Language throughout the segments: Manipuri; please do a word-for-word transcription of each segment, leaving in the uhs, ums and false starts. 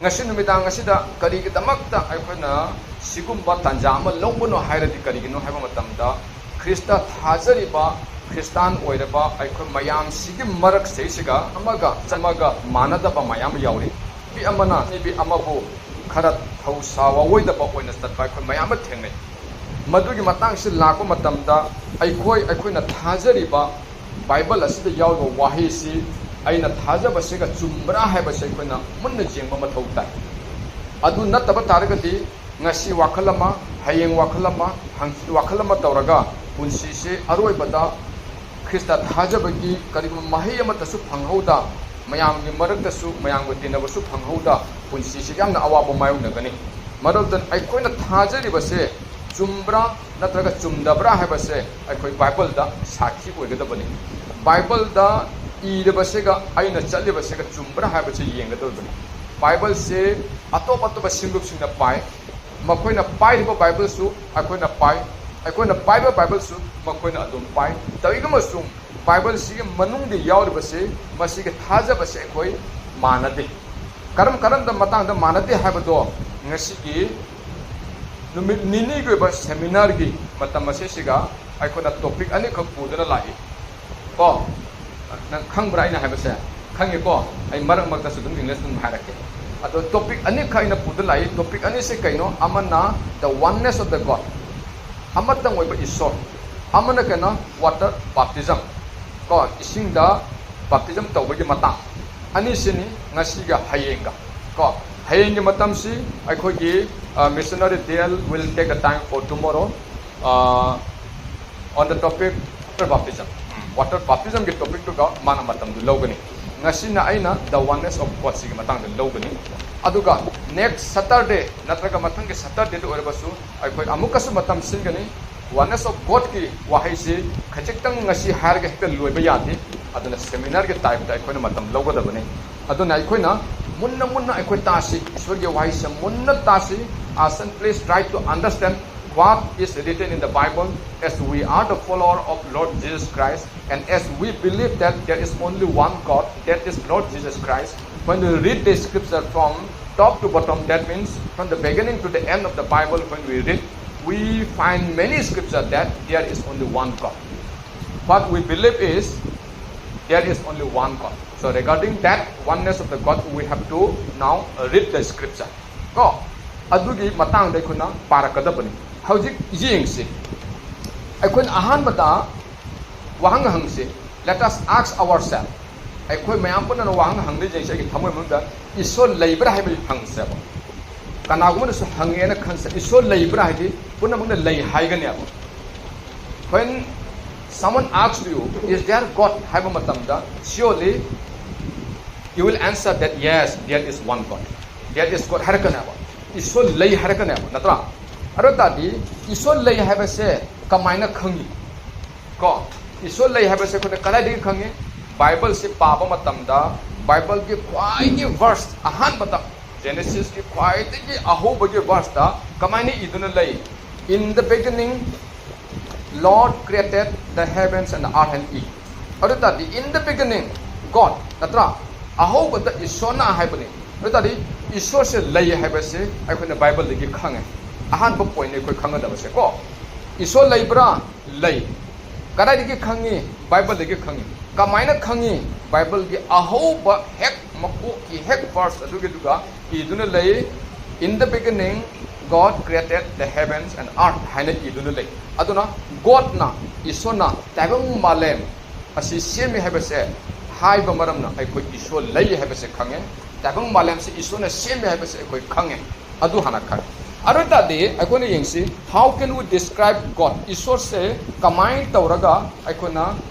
ꯉꯁꯤ ꯅꯨꯃꯤꯗꯥꯡ ꯑꯁꯤꯗ ꯀꯔꯤꯒꯤꯗꯃꯛꯇ ꯑꯩꯈꯣꯏꯅ ꯁꯤꯒꯨꯝꯕ ꯇꯥꯟꯖꯥ ꯑꯃ ꯂꯧꯕꯅꯣ ꯍꯥꯏꯔꯗꯤ, ꯀꯔꯤꯒꯤꯅꯣ ꯍꯥꯏꯕ ꯃꯇꯝꯗ, ꯈ꯭ꯔꯤꯁꯇ ꯊꯥꯖꯔꯤꯕ ꯈ꯭ꯔꯤꯁꯇꯥꯟ ꯑꯣꯏꯔꯕ ꯑꯩꯈꯣꯏ ꯃꯌꯥꯝꯁꯤꯒꯤ ꯃꯔꯛꯁꯤꯗꯩꯁꯤꯒ ꯑꯃꯒ ꯑꯃꯒ ꯃꯥꯟꯅꯗꯕ ꯃꯌꯥꯝ ꯑꯃ ꯌꯥꯎꯔꯤ꯫ ꯃꯤ ꯑꯃꯅ ꯃꯤ ꯑꯃꯕꯨ ꯈꯔ ꯊꯧꯁꯥ ꯋꯥꯑꯣꯏꯗꯕ ꯑꯣꯏꯅ ꯆꯠꯄ ꯑꯩꯈꯣꯏ ꯃꯌꯥꯝ ꯑꯃ ꯊꯦꯡꯅꯩ꯫ ꯃꯗꯨꯒꯤ ꯃꯇꯥꯡꯁꯤ ꯂꯥꯛꯄ ꯃꯇꯝꯗ, ꯑꯩꯈꯣꯏ ꯑꯩꯈꯣꯏꯅ ꯊꯥꯖꯔꯤꯕ ꯕꯥꯏꯕꯜ ꯑꯁꯤꯗ ꯌꯥꯎꯔꯤꯕ ꯋꯥꯍꯩꯁꯤ ꯑꯩꯅ ꯊꯥꯖꯕꯁꯤꯒ ꯆꯨꯝꯕ꯭ꯔꯥ ꯍꯥꯏꯕꯁꯤ ꯑꯩꯈꯣꯏꯅ ꯃꯨꯟꯅ ꯌꯦꯡꯕ ꯃꯊꯧ ꯇꯥꯏ꯫ ꯑꯗꯨ ꯅꯠꯇꯕ ꯇꯥꯔꯒꯗꯤ, ꯉꯁꯤ ꯋꯥꯈꯜ ꯑꯃ, ꯍꯌꯦꯡ ꯋꯥꯈꯜ ꯑꯃ, ꯍꯪꯆꯤꯠ ꯋꯥꯈꯜ ꯑꯃ ꯇꯧꯔꯒ ꯄꯨꯟꯁꯤꯁꯦ ꯑꯔꯣꯏꯕꯗ ꯈ꯭ꯔꯤꯁꯇ ꯊꯥꯖꯕꯒꯤ ꯀꯔꯤꯒꯨꯝꯕ ꯃꯍꯩ ꯑꯃꯠꯇꯁꯨ ꯐꯪꯍꯧꯗ, ꯃꯌꯥꯝꯒꯤ ꯃꯔꯛꯇꯁꯨ ꯃꯌꯥꯝꯒ ꯇꯤꯟꯅꯕꯁꯨ ꯐꯪꯍꯧꯗ, ꯄꯨꯟꯁꯤꯁꯤ ꯌꯥꯝꯅ ꯑꯋꯥꯕ ꯃꯥꯌꯣꯛꯅꯒꯅꯤ꯫ ꯃꯔꯝꯗꯤ ꯑꯩꯈꯣꯏꯅ ꯊꯥꯖꯔꯤꯕꯁꯦ ꯆꯨꯝꯕ꯭ꯔꯥ ꯅꯠꯇ꯭ꯔꯒ ꯆꯨꯝꯗꯕ꯭ꯔꯥ ꯍꯥꯏꯕꯁꯦ ꯑꯩꯈꯣꯏ ꯕꯥꯏꯕꯜꯗ ꯁꯥꯈꯤ ꯑꯣꯏꯒꯗꯕꯅꯤ꯫ ꯕꯥꯏꯕꯜꯗ ꯏꯔꯤꯕꯁꯤꯒ ꯑꯩꯅ ꯆꯠꯂꯤꯕꯁꯤ ꯌꯦꯡꯒꯗꯕꯅꯤ꯫ ꯕꯥꯏꯕꯜꯁꯦ ꯑꯇꯣꯞ ꯑꯇꯣꯞꯄ ꯁꯤꯡꯂꯨꯞꯁꯤꯡꯅ ꯄꯥꯏ꯫ ꯃꯈꯣꯏꯅ ꯄꯥꯏꯔꯤꯕ ꯕꯥꯏꯕꯜꯁꯨ ꯑꯩꯈꯣꯏꯅ ꯄꯥꯏ, ꯑꯩꯈꯣꯏꯅ ꯄꯥꯏꯕ ꯕꯥꯏꯕꯜꯁꯨ ꯃꯈꯣꯏꯅ ꯑꯗꯨꯝ ꯄꯥꯏ꯫ ꯇꯧꯏꯒꯨꯝꯕꯁꯨꯡ ꯕꯥꯏꯕꯜꯁꯤꯒꯤ ꯃꯅꯨꯡꯗ ꯌꯥꯎꯔꯤꯕꯁꯤ, ꯃꯁꯤꯒꯤ ꯊꯥꯖꯕꯁꯤ ꯑꯩꯈꯣꯏ ꯃꯥꯟꯅꯗꯦ꯫ ꯀꯔꯝ ꯀꯔꯝꯕ ꯃꯇꯥꯡꯗ ꯃꯥꯟꯅꯗꯦ ꯍꯥꯏꯕꯗꯣ ꯉꯁꯤꯒꯤ ꯅꯨꯃꯤꯠ ꯅꯤꯅꯤꯒꯤ ꯑꯣꯏꯕ ꯁꯦꯃꯤꯅꯥꯔꯒꯤ ꯃꯇꯝ ꯑꯁꯤꯁꯤꯒ ꯑꯩꯈꯣꯏꯅ ꯇꯣꯄꯤꯛ ꯑꯅꯤꯈꯛ ꯄꯨꯗꯨꯅ ꯂꯥꯛꯏ꯫ ꯀꯣ, ꯅꯪ ꯈꯪꯕ꯭ꯔꯥ ꯑꯩꯅ ꯍꯥꯏꯕꯁꯦ? ꯈꯪꯉꯤꯀꯣ? ꯑꯩ ꯃꯔꯛ ꯃꯔꯛꯇꯁꯨ ꯑꯗꯨꯝ ꯏꯪꯂꯤꯁ ꯑꯗꯨꯝ ꯍꯥꯏꯔꯛꯀꯦ꯫ ꯑꯗꯣ ꯇꯣꯄꯤꯛ ꯑꯅꯤꯈꯛ ꯑꯩꯅ ꯄꯨꯗꯨꯅ ꯂꯥꯛꯏ꯫ ꯇꯣꯄꯤꯛ ꯑꯅꯤꯁꯦ ꯀꯩꯅꯣ? ꯑꯃꯅ the oneness of the God, ꯑꯃꯇꯪ ꯑꯣꯏꯕ ꯏꯁꯣꯔ, ꯑꯃꯅ ꯀꯩꯅꯣ? Water baptism, ꯀꯣ, ꯏꯁꯤꯡꯗ ꯕꯥꯞꯇꯤꯖꯝ ꯇꯧꯕꯒꯤ ꯃꯇꯥꯡ꯫ ꯑꯅꯤꯁꯤꯅꯤ ꯉꯁꯤꯒ ꯍꯌꯦꯡꯒ꯫ ꯀꯣ, ꯍꯌꯦꯡꯒꯤ ꯃꯇꯝꯁꯤ ꯑꯩꯈꯣꯏꯒꯤ, uh, missionary Dale will take the time for tomorrow, uh, on the topic water baptism. Water baptismꯒꯤ ꯇꯣꯄꯤꯛꯇꯨꯒ ꯃꯥꯅ ꯃꯇꯝꯗꯨ ꯂꯧꯒꯅꯤ꯫ ꯉꯁꯤꯅ ꯑꯩꯅ the oneness of Godꯁꯤꯒꯤ ꯃꯇꯥꯡꯗ ꯂꯧꯒꯅꯤ꯫ ꯑꯗꯨꯒ next Saturday ꯅꯠꯇ꯭ꯔꯒ ꯃꯊꯪꯒꯤ Saturdayꯗ ꯑꯣꯏꯔꯕꯁꯨ ꯑꯩꯈꯣꯏ ꯑꯃꯨꯛꯀꯁꯨ ꯃꯇꯝ ꯁꯤꯟꯒꯅꯤ꯫ Oneness of Godꯀꯤ ꯋꯥꯍꯩꯁꯤ ꯈꯖꯤꯛꯇꯪ ꯉꯁꯤ ꯍꯥꯏꯔꯒ ꯍꯦꯛꯇ ꯂꯣꯏꯕ ꯌꯥꯗꯦ꯫ ꯑꯗꯨꯅ ꯁꯦꯃꯤꯅꯥꯔꯒꯤ ꯇꯥꯏꯞꯇ ꯑꯩꯈꯣꯏꯅ ꯃꯇꯝ ꯂꯧꯒꯗꯕꯅꯤ꯫ ꯑꯗꯨꯅ ꯑꯩꯈꯣꯏꯅ ꯃꯨꯟꯅ ꯃꯨꯟꯅ ꯑꯩꯈꯣꯏ ꯇꯥꯁꯤ, ꯏꯁꯣꯔꯒꯤ ꯋꯥꯍꯩꯁꯦ ꯃꯨꯟꯅ ꯇꯥꯁꯤ꯫ Ask and please try to understand what is written in the Bible, as we are the follower of Lord Jesus Christ, and as we believe that there is only one God, that is Lord Jesus Christ. When we read the scripture from top to bottom, that means from the beginning to the end of the Bible, when we read, we find many scripture that there is only one God. What we believe is there is only one God. So regarding that oneness of the God, we have to now read the scripture. ꯀꯣ, ꯑꯗꯨꯒꯤ ꯃꯇꯥꯡꯗ ꯑꯩꯈꯣꯏꯅ ꯄꯥꯔꯛꯀꯗꯕꯅꯤ꯫ ꯍꯧꯖꯤꯛ ꯌꯦꯡꯁꯤ, ꯑꯩꯈꯣꯏꯅ ꯑꯍꯥꯟꯕꯗ ꯋꯥꯍꯪ ꯍꯪꯁꯤ꯫ Let us ask ourselves. ꯑꯩꯈꯣꯏ ꯃꯌꯥꯝ ꯄꯨꯟꯅ ꯋꯥꯍꯪ ꯍꯪꯗꯣꯏꯁꯦ ꯑꯩꯒꯤ ꯊꯃꯣꯏ ꯃꯅꯨꯡꯗ, ꯏꯁꯣꯔ ꯂꯩꯕ꯭ꯔꯥ ꯍꯥꯏꯕ ꯍꯪꯁꯦꯕ꯫ ꯀꯅꯥꯒꯨꯝꯕꯅꯁꯨ ꯍꯪꯉꯦꯅ ꯈꯟꯁꯦ, ꯏꯁꯣꯔ ꯂꯩꯕ꯭ꯔꯥ ꯍꯥꯏꯗꯤ ꯄꯨꯝꯅꯃꯛꯅ ꯂꯩ ꯍꯥꯏꯒꯅꯦꯕ꯫ When someone asks you, "Is there God?" ꯍꯥꯏꯕ ꯃꯇꯝꯗ, surely you will answer that, "Yes, there is one God." There is God ꯍꯥꯏꯔꯛꯀꯅꯦꯕ, ꯏꯁꯣꯔ ꯂꯩ ꯍꯥꯏꯔꯛꯀꯅꯦꯕ, ꯅꯠꯇ꯭ꯔꯥ? ꯑꯗꯨ ꯇꯥꯔꯗꯤ ꯏꯁꯣꯔ ꯂꯩ ꯍꯥꯏꯕꯁꯦ ꯀꯃꯥꯏꯅ ꯈꯪꯉꯤ? ꯀꯣ, ꯏꯁꯣꯔ ꯂꯩ ꯍꯥꯏꯕꯁꯦ ꯑꯩꯈꯣꯏꯅ ꯀꯗꯥꯏꯗꯒꯤ ꯈꯪꯉꯤ? ꯕꯥꯏꯕꯜꯁꯦ ꯄꯥꯕ ꯃꯇꯝꯗ ꯕꯥꯏꯕꯜꯒꯤ ꯈ꯭ꯋꯥꯏꯒꯤ verse ꯑꯍꯥꯟꯕꯗ, ꯖꯦꯅꯦꯁꯤꯁꯀꯤ ꯈ꯭ꯋꯥꯏꯗꯒꯤ ꯑꯍꯧꯕꯒꯤ verseꯇ ꯀꯃꯥꯏꯅ ꯏꯗꯨꯅ ꯂꯩ? "In the beginning, Lord created the heavens and the earth," ꯍꯥꯏꯅ ꯏ꯫ ꯑꯗꯨ ꯇꯥꯔꯗꯤ, "In the beginning, God," ꯅꯠꯇ꯭ꯔꯥ? ꯑꯍꯧꯕꯗ ꯏꯁꯣꯔꯅ ꯍꯥꯏꯕꯅꯤ꯫ ꯑꯗꯨ ꯇꯥꯔꯗꯤ, ꯏꯁꯣꯔꯁꯦ ꯂꯩ ꯍꯥꯏꯕꯁꯦ ꯑꯩꯈꯣꯏꯅ ꯕꯥꯏꯕꯜꯗꯒꯤ ꯈꯪꯉꯦ꯫ ꯑꯍꯥꯟꯕ point ꯑꯩꯈꯣꯏ ꯈꯪꯒꯗꯕꯁꯦ ꯀꯣ, ꯏꯁꯣꯔ ꯂꯩꯕ꯭ꯔꯥ? ꯂꯩ꯫ ꯀꯗꯥꯏꯗꯒꯤ ꯈꯪꯉꯤ? ꯕꯥꯏꯕꯜꯗꯒꯤ ꯈꯪꯉꯤ꯫ ꯀꯃꯥꯏꯅ ꯈꯪꯉꯤ? ꯕꯥꯏꯕꯜꯒꯤ ꯑꯍꯧꯕ ꯍꯦꯛ ꯃꯀꯣꯛꯀꯤ ꯍꯦꯛ verse ꯑꯗꯨꯒꯤꯗꯨꯒ ꯏꯗꯨꯅ ꯂꯩ, "In the beginning, God created the heavens and earth" ꯍꯥꯏꯅ ꯏꯗꯨꯅ ꯂꯩ꯫ ꯑꯗꯨꯅ Godꯅ, ꯏꯁꯣꯔꯅ ꯇꯥꯏꯕꯪ ꯃꯥꯂꯦꯝ ꯑꯁꯤ ꯁꯦꯝꯃꯤ ꯍꯥꯏꯕꯁꯦ ꯍꯥꯏꯕ ꯃꯔꯝꯅ ꯑꯩꯈꯣꯏ ꯏꯁꯣꯔ ꯂꯩ ꯍꯥꯏꯕꯁꯦ ꯈꯪꯉꯦ꯫ ꯇꯥꯏꯕꯪ ꯃꯥꯂꯦꯝꯁꯤ ꯏꯁꯣꯔꯅ ꯁꯦꯝꯃꯤ ꯍꯥꯏꯕꯁꯦ ꯑꯩꯈꯣꯏ ꯈꯪꯉꯦ꯫ ꯑꯗꯨ ꯍꯥꯟꯅ ꯈꯪꯉꯦ꯫ ꯑꯗꯨ ꯑꯣꯏ ꯇꯥꯔꯗꯤ ꯑꯩꯈꯣꯏꯅ ꯌꯦꯡꯁꯤ, "How can we describe God?" ꯏꯁꯣꯔꯁꯦ ꯀꯃꯥꯏꯅ ꯇꯧꯔꯒ ꯑꯩꯈꯣꯏꯅ,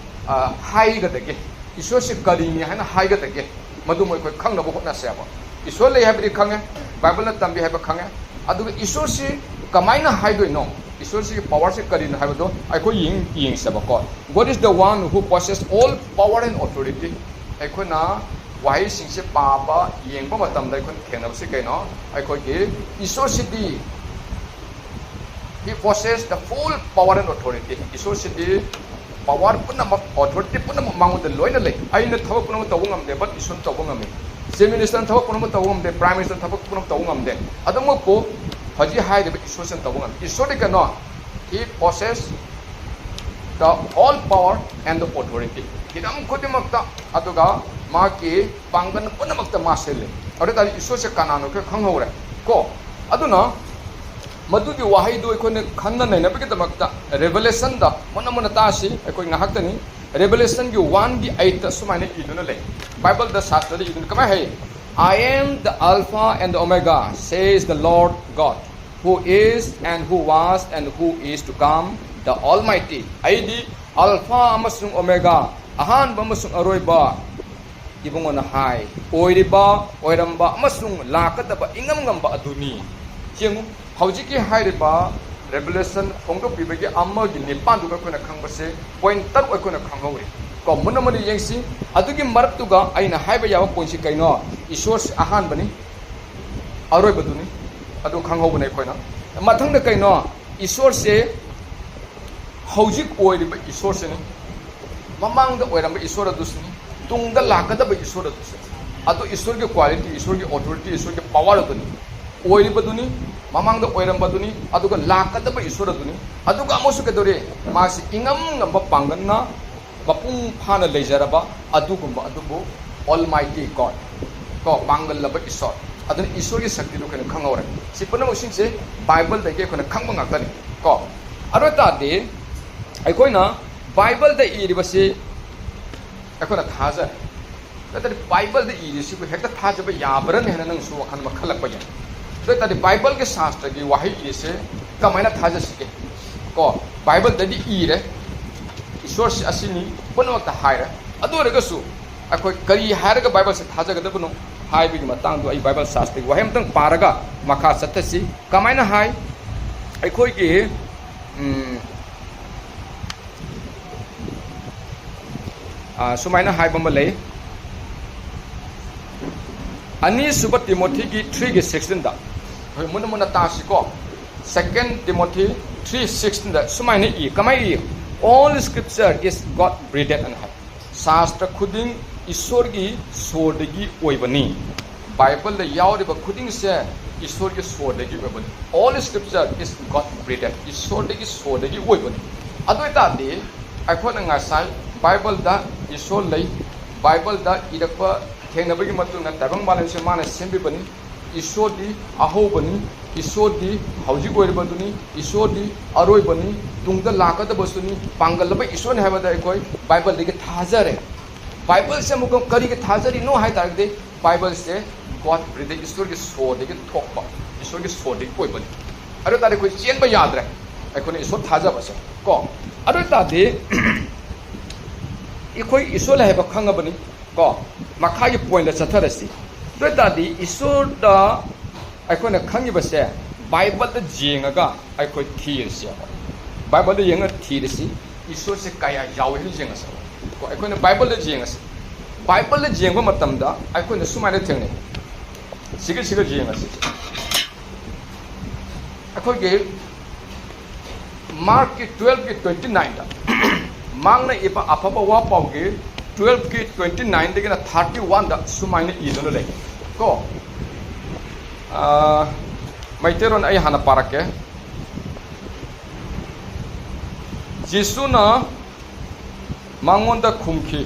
ꯑ, ꯍꯥꯏꯒꯗꯒꯦ? ꯏꯁꯣꯔꯁꯦ ꯀꯔꯤꯅꯤ ꯍꯥꯏꯅ ꯍꯥꯏꯒꯗꯒꯦ? ꯃꯗꯨꯃ ꯑꯩꯈꯣꯏ ꯈꯪꯅꯕ ꯍꯣꯠꯅꯁꯦꯕ꯫ ꯏꯁꯣꯔ ꯂꯩ ꯍꯥꯏꯕꯗꯤ ꯈꯪꯉꯦ, ꯕꯥꯏꯕꯜꯅ ꯇꯝꯕꯤ ꯍꯥꯏꯕ ꯈꯪꯉꯦ꯫ ꯑꯗꯨꯒ ꯏꯁꯣꯔꯁꯤ ꯀꯃꯥꯏꯅ ꯍꯥꯏꯗꯣꯏꯅꯣ? ꯏꯁꯣꯔꯁꯤꯒꯤ powerꯁꯤ ꯀꯔꯤꯅꯣ ꯍꯥꯏꯕꯗꯣ ꯑꯩꯈꯣꯏ ꯌꯦꯡ-, ꯌꯦꯡꯁꯦꯕꯀꯣ꯫ "God is the one who possess all power and authority." ꯑꯩꯈꯣꯏꯅ ꯋꯥꯍꯩꯁꯤꯡꯁꯦ ꯄꯥꯕ, ꯌꯦꯡꯕ ꯃꯇꯝꯗ ꯑꯩꯈꯣꯏꯅ ꯊꯦꯡꯅꯕꯁꯤ ꯀꯩꯅꯣ? ꯑꯩꯈꯣꯏꯒꯤ ꯏꯁꯣꯔꯁꯤꯗꯤ, "He possess the full power and authority." ꯏꯁꯣꯔꯁꯤꯗꯤ power ꯄꯨꯝꯅꯃꯛ, authority ꯄꯨꯝꯅꯃꯛ ꯃꯉꯣꯟꯗ ꯂꯣꯏꯅ ꯂꯩ꯫ ꯑꯩꯅ ꯊꯕꯛ ꯄꯨꯝꯅꯃꯛ ꯇꯧꯕ ꯉꯝꯗꯦ, but ꯏꯁꯣꯔꯅ ꯇꯧꯕ ꯉꯝꯃꯤ꯫ Chief Minister ꯊꯕꯛ ꯄꯨꯝꯅꯃꯛ ꯇꯧꯕ ꯉꯝꯗꯦ, Prime Minister ꯊꯕꯛ ꯄꯨꯝꯅꯃꯛ ꯇꯧꯕ ꯉꯝꯗꯦ꯫ ꯑꯗꯨꯃꯛꯄꯨ ꯍꯧꯖꯤꯛ ꯍꯥꯏꯔꯤꯕ ꯏꯁꯣꯔꯁꯤꯅ ꯇꯧꯕ ꯉꯝꯃꯤ꯫ ꯏꯁꯣꯔꯗꯤ ꯀꯩꯅꯣ? He possess the all power and the authority. ꯍꯤꯔꯝ ꯈꯨꯗꯤꯡꯃꯛꯇ, ꯑꯗꯨꯒ ꯃꯥꯒꯤ ꯄꯥꯡꯒꯜ ꯄꯨꯝꯅꯃꯛꯇ ꯃꯥ ꯁꯤꯜꯂꯤ꯫ ꯑꯗꯨ ꯑꯣꯏꯇꯥꯔꯗꯤ ꯏꯁꯣꯔꯁꯦ ꯀꯅꯥꯅꯣ ꯑꯩꯈꯣꯏ ꯈꯪꯍꯧꯔꯦ ꯀꯣ꯫ ꯑꯗꯨꯅ ꯃꯗꯨꯒꯤ ꯋꯥꯍꯩꯗꯨ ꯑꯩꯈꯣꯏꯅ ꯈꯪꯅ ꯅꯩꯅꯕꯒꯤꯗꯃꯛꯇ Revelationꯗ ꯃꯨꯟꯅ ꯃꯨꯟꯅ ꯇꯥꯁꯤ꯫ ꯑꯩꯈꯣꯏ ꯉꯥꯏꯍꯥꯛꯇꯅꯤ꯫ Revelationꯒꯤ oneꯒꯤ eightꯇ ꯁꯨꯃꯥꯏꯅ ꯏꯗꯨꯅ ꯂꯩ꯫ Bible ꯗ ꯁꯥꯁꯇ꯭ꯔꯗ ꯏꯗꯨꯅ ꯀꯃꯥꯏ ꯍꯥꯏ? "I am the Alpha and the Omega, says the Lord God, who is and who was and who is to come, the Almighty." ꯑꯩꯗꯤ ꯑꯜꯐꯥ ꯑꯃꯁꯨꯡ ꯑꯣꯃꯦꯒꯥ, ꯑꯍꯥꯟꯕ ꯑꯃꯁꯨꯡ ꯑꯔꯣꯏꯕ, ꯏꯕꯨꯡꯉꯣꯅ ꯍꯥꯏ, ꯑꯣꯏꯔꯤꯕ, ꯑꯣꯏꯔꯝꯕ ꯑꯃꯁꯨꯡ ꯂꯥꯛꯀꯗꯕ ꯏꯉꯝ ꯉꯝꯕ ꯑꯗꯨꯅꯤ꯫ ꯌꯦꯡꯉꯨ, ꯍꯧꯖꯤꯛꯀꯤ ꯍꯥꯏꯔꯤꯕ Revelation ꯐꯣꯡꯗꯣꯛꯄꯤꯕꯒꯤ ꯑꯃꯒꯤ ꯅꯤꯄꯥꯟꯗꯨꯒ ꯑꯩꯈꯣꯏꯅ ꯈꯪꯕꯁꯦ point ꯇꯔꯨꯛ ꯑꯩꯈꯣꯏꯅ ꯈꯪꯍꯧꯔꯤ꯫ ꯀꯣ, ꯃꯨꯟꯅ ꯃꯨꯟꯅ ꯌꯦꯡꯁꯤ꯫ ꯑꯗꯨꯒꯤ ꯃꯔꯛꯇꯨꯒ ꯑꯩꯅ ꯍꯥꯏꯕ ꯌꯥꯕ pointꯁꯤ ꯀꯩꯅꯣ? ꯏꯁꯣꯔꯁꯤ ꯑꯍꯥꯟꯕꯅꯤ, ꯑꯔꯣꯏꯕꯗꯨꯅꯤ꯫ ꯑꯗꯨ ꯈꯪꯍꯧꯕꯅꯦ ꯑꯩꯈꯣꯏꯅ꯫ ꯃꯊꯪꯗ ꯀꯩꯅꯣ? ꯏꯁꯣꯔꯁꯦ ꯍꯧꯖꯤꯛ ꯑꯣꯏꯔꯤꯕ ꯏꯁꯣꯔꯁꯤꯅꯤ, ꯃꯃꯥꯡꯗ ꯑꯣꯏꯔꯝꯕ ꯏꯁꯣꯔ ꯑꯗꯨꯁꯨꯅꯤ, ꯇꯨꯡꯗ ꯂꯥꯛꯀꯗꯕ ꯏꯁꯣꯔ ꯑꯗꯨꯁꯨ꯫ ꯑꯗꯨ ꯏꯁꯣꯔꯒꯤ quality, ꯏꯁꯣꯔꯒꯤ authority, ꯏꯁꯣꯔꯒꯤ power ꯑꯗꯨꯅꯤ꯫ ꯑꯣꯏꯔꯤꯕꯗꯨꯅꯤ, ꯃꯃꯥꯡꯗ ꯑꯣꯏꯔꯝꯕꯗꯨꯅꯤ, ꯑꯗꯨꯒ ꯂꯥꯛꯀꯗꯕ ꯏꯁꯣꯔ ꯑꯗꯨꯅꯤ꯫ ꯑꯗꯨꯒ ꯑꯃꯨꯛꯁꯨ ꯀꯩꯗꯧꯔꯤ? ꯃꯥꯁꯤ ꯏꯉꯝ ꯉꯝꯕ ꯄꯥꯡꯒꯜꯅ ꯃꯄꯨꯡ ꯐꯥꯅ ꯂꯩꯖꯔꯕ ꯑꯗꯨꯒꯨꯝꯕ ꯑꯗꯨꯕꯨ Almighty God, ꯀꯣ, ꯄꯥꯡꯒꯜꯂꯕ ꯏꯁꯣꯔ꯫ ꯑꯗꯨꯅ ꯏꯁꯣꯔꯒꯤ ꯁꯛꯇꯤꯗꯨ ꯑꯩꯈꯣꯏꯅ ꯈꯪꯍꯧꯔꯦ꯫ ꯁꯤ ꯄꯨꯝꯅꯃꯛꯁꯤꯡꯁꯦ Bibleꯗꯒꯤ ꯑꯩꯈꯣꯏꯅ ꯈꯪꯕ ꯉꯥꯛꯇꯅꯤ ꯀꯣ꯫ ꯑꯗꯨ ꯑꯣꯏ ꯇꯥꯔꯗꯤ ꯑꯩꯈꯣꯏꯅ Bibleꯗ ꯏꯔꯤꯕꯁꯤ ꯑꯩꯈꯣꯏꯅ ꯊꯥꯖꯔꯦ꯫ ꯅꯠꯇ꯭ꯔꯗꯤ Bibleꯗ ꯏꯔꯤꯁꯤꯕꯨ ꯍꯦꯛꯇ ꯊꯥꯖꯕ ꯌꯥꯕ꯭ꯔꯅꯦ ꯍꯥꯏꯅ ꯅꯪꯁꯨ ꯋꯥꯈꯜ ꯑꯃ ꯈꯜꯂꯛꯄ ꯌꯥꯏ꯫ ꯑꯗꯨ ꯑꯣꯏ ꯇꯥꯔꯗꯤ Bibleꯒꯤ ꯁꯥꯁꯇ꯭ꯔꯒꯤ ꯋꯥꯍꯩ ꯏꯔꯤꯁꯦ ꯀꯃꯥꯏꯅ ꯊꯥꯖꯁꯤꯒꯦ? ꯀꯣ, Bibleꯗꯗꯤ ꯏꯔꯦ, ꯏꯁꯣꯔꯁꯤ ꯑꯁꯤꯅꯤ ꯄꯨꯝꯅꯃꯛꯇ ꯍꯥꯏꯔꯦ꯫ ꯑꯗꯨ ꯑꯣꯏꯔꯒꯁꯨ ꯑꯩꯈꯣꯏ ꯀꯔꯤ ꯍꯥꯏꯔꯒ Bibleꯁꯦ ꯊꯥꯖꯒꯗꯕꯅꯣ ꯍꯥꯏꯕꯒꯤ ꯃꯇꯥꯡꯗꯣ ꯑꯩ Bible ꯁꯥꯁꯇ꯭ꯔꯒꯤ ꯋꯥꯍꯩ ꯑꯃꯇꯪ ꯄꯥꯔꯒ ꯃꯈꯥ ꯆꯠꯊꯁꯤ꯫ ꯀꯃꯥꯏꯅ ꯍꯥꯏ? ꯑꯩꯈꯣꯏꯒꯤ, ꯎꯝ, ꯑ, ꯁꯨꯃꯥꯏꯅ ꯍꯥꯏꯕ ꯑꯃ ꯂꯩ, ꯑꯅꯤꯁꯨꯕ ꯇꯤꯃꯣꯊꯤꯒꯤ three ꯒꯤ sixteen ꯗ꯫ ꯍꯣꯏ, ꯃꯨꯟꯅ ꯃꯨꯟꯅ ꯇꯥꯁꯤꯀꯣ꯫ Second Timothy three sixteen ꯗ ꯁꯨꯃꯥꯏꯅ ꯏ, ꯀꯃꯥꯏꯅ E? "All scripture is God breathed" ꯑꯅ ꯍꯥꯏ꯫ ꯁꯥꯁꯇ꯭ꯔ ꯈꯨꯗꯤꯡ ꯏꯁꯣꯔꯒꯤ ꯁꯣꯔꯗꯒꯤ ꯑꯣꯏꯕꯅꯤ꯫ ꯕꯥꯏꯕꯜꯗ ꯌꯥꯎꯔꯤꯕ ꯈꯨꯗꯤꯡꯁꯦ ꯏꯁꯣꯔꯒꯤ ꯁꯣꯔꯗꯒꯤ ꯑꯣꯏꯕꯅꯤ꯫ All scripture is God breathed. ꯏꯁꯣꯔꯗꯒꯤ ꯁꯣꯔꯗꯒꯤ ꯑꯣꯏꯕꯅꯤ꯫ ꯑꯗꯨ ꯑꯣꯏꯇꯥꯔꯗꯤ ꯑꯩꯈꯣꯏꯅ ꯉꯁꯥꯏ ꯕꯥꯏꯕꯜꯗ ꯏꯁꯣꯔ ꯂꯩ, ꯕꯥꯏꯕꯜꯗ ꯏꯔꯛꯄ ꯊꯦꯡꯅꯕꯒꯤ ꯃꯇꯨꯡ ꯏꯟꯅ ꯇꯥꯏꯕꯪ ꯃꯥꯂꯦꯝꯁꯦ ꯃꯥꯅ ꯁꯦꯝꯕꯤꯕꯅꯤ꯫ ꯏꯁꯣꯔꯗꯤ ꯑꯍꯧꯕꯅꯤ, ꯏꯁꯣꯔꯗꯤ ꯍꯧꯖꯤꯛ ꯑꯣꯏꯔꯤꯕꯗꯨꯅꯤ, ꯏꯁꯣꯔꯗꯤ ꯑꯔꯣꯏꯕꯅꯤ, ꯇꯨꯡꯗ ꯂꯥꯛꯀꯗꯕꯁꯨꯅꯤ, ꯄꯥꯡꯒꯜ ꯂꯩꯕ ꯏꯁꯣꯔꯅꯤ ꯍꯥꯏꯕꯗ ꯑꯩꯈꯣꯏ ꯕꯥꯏꯕꯜꯗꯒꯤ ꯊꯥꯖꯔꯦ꯫ ꯕꯥꯏꯕꯜꯁꯦ ꯑꯃꯨꯛꯀ ꯀꯔꯤꯒꯤ ꯊꯥꯖꯔꯤꯅꯣ ꯍꯥꯏ ꯇꯥꯔꯒꯗꯤ, ꯕꯥꯏꯕꯜꯁꯦ God breathed, ꯏꯁꯣꯔꯒꯤ ꯁꯣꯔꯗꯒꯤ ꯊꯣꯛꯄ, ꯏꯁꯣꯔꯒꯤ ꯁꯣꯔꯗꯒꯤ ꯑꯣꯏꯕꯅꯤ꯫ ꯑꯗꯨ ꯑꯣꯏ ꯇꯥꯔꯗꯤ ꯑꯩꯈꯣꯏ ꯆꯦꯟꯕ ꯌꯥꯗ꯭ꯔꯦ, ꯑꯩꯈꯣꯏꯅ ꯏꯁꯣꯔ ꯊꯥꯖꯕꯁꯦ꯫ ꯀꯣ, ꯑꯗꯨ ꯑꯣꯏ ꯇꯥꯔꯗꯤ ꯑꯩꯈꯣꯏ ꯏꯁꯣꯔ ꯂꯩ ꯍꯥꯏꯕ ꯈꯪꯉꯕꯅꯤ꯫ ꯀꯣ, ꯃꯈꯥꯒꯤ ꯄꯣꯏꯟꯗ ꯆꯠꯊꯔꯁꯤ꯫ ꯑꯗꯨ ꯑꯣꯏ ꯇꯥꯔꯗꯤ ꯏꯁꯣꯔꯗ ꯑꯩꯈꯣꯏꯅ ꯈꯪꯉꯤꯕꯁꯦ ꯕꯥꯏꯕꯜꯗ ꯌꯦꯡꯉꯒ ꯑꯩꯈꯣꯏ ꯊꯤꯔꯁꯦꯕ꯫ ꯕꯥꯏꯕꯜꯗ ꯌꯦꯡꯉꯒ ꯊꯤꯔꯁꯤ, ꯏꯁꯣꯔꯁꯦ ꯀꯌꯥ ꯌꯥꯎꯏ ꯍꯥꯏꯅ ꯌꯦꯡꯉꯁꯦꯕ꯫ ꯀꯣ, ꯑꯩꯈꯣꯏꯅ ꯕꯥꯏꯕꯜꯗ ꯌꯦꯡꯉꯁꯤ꯫ ꯕꯥꯏꯕꯜꯗ ꯌꯦꯡꯕ ꯃꯇꯝꯗ ꯑꯩꯈꯣꯏꯅ ꯁꯨꯃꯥꯏꯅ ꯊꯦꯡꯅꯩ꯫ ꯁꯤꯒ ꯁꯤꯒ ꯌꯦꯡꯉꯁꯤ꯫ ꯑꯩꯈꯣꯏꯒꯤ ꯃꯥꯔꯛꯀꯤ ꯇꯨꯋꯦꯜꯐꯀꯤ ꯇ꯭ꯋꯦꯟꯇꯤ ꯅꯥꯏꯟꯗ, ꯃꯥꯔꯛꯅ ꯏꯕ ꯑꯐꯕ ꯋꯥ ꯄꯥꯎꯒꯤ ꯇꯨꯋꯦꯜꯐꯀꯤ ꯇ꯭ꯋꯦꯟꯇꯤ ꯅꯥꯏꯟꯗꯒꯤꯅ ꯊꯥꯔꯇꯤ ꯋꯥꯟꯗ ꯁꯨꯃꯥꯏꯅ ꯏꯗꯨꯅ ꯂꯩ꯫ ꯀꯣ, ꯑꯥ, ꯃꯩꯇꯩꯂꯣꯟ ꯑꯩ ꯍꯥꯟꯅ ꯄꯥꯔꯛꯀꯦ꯫ ꯖꯤꯁꯨꯅ ꯃꯉꯣꯟꯗ ꯈꯨꯝꯈꯤ,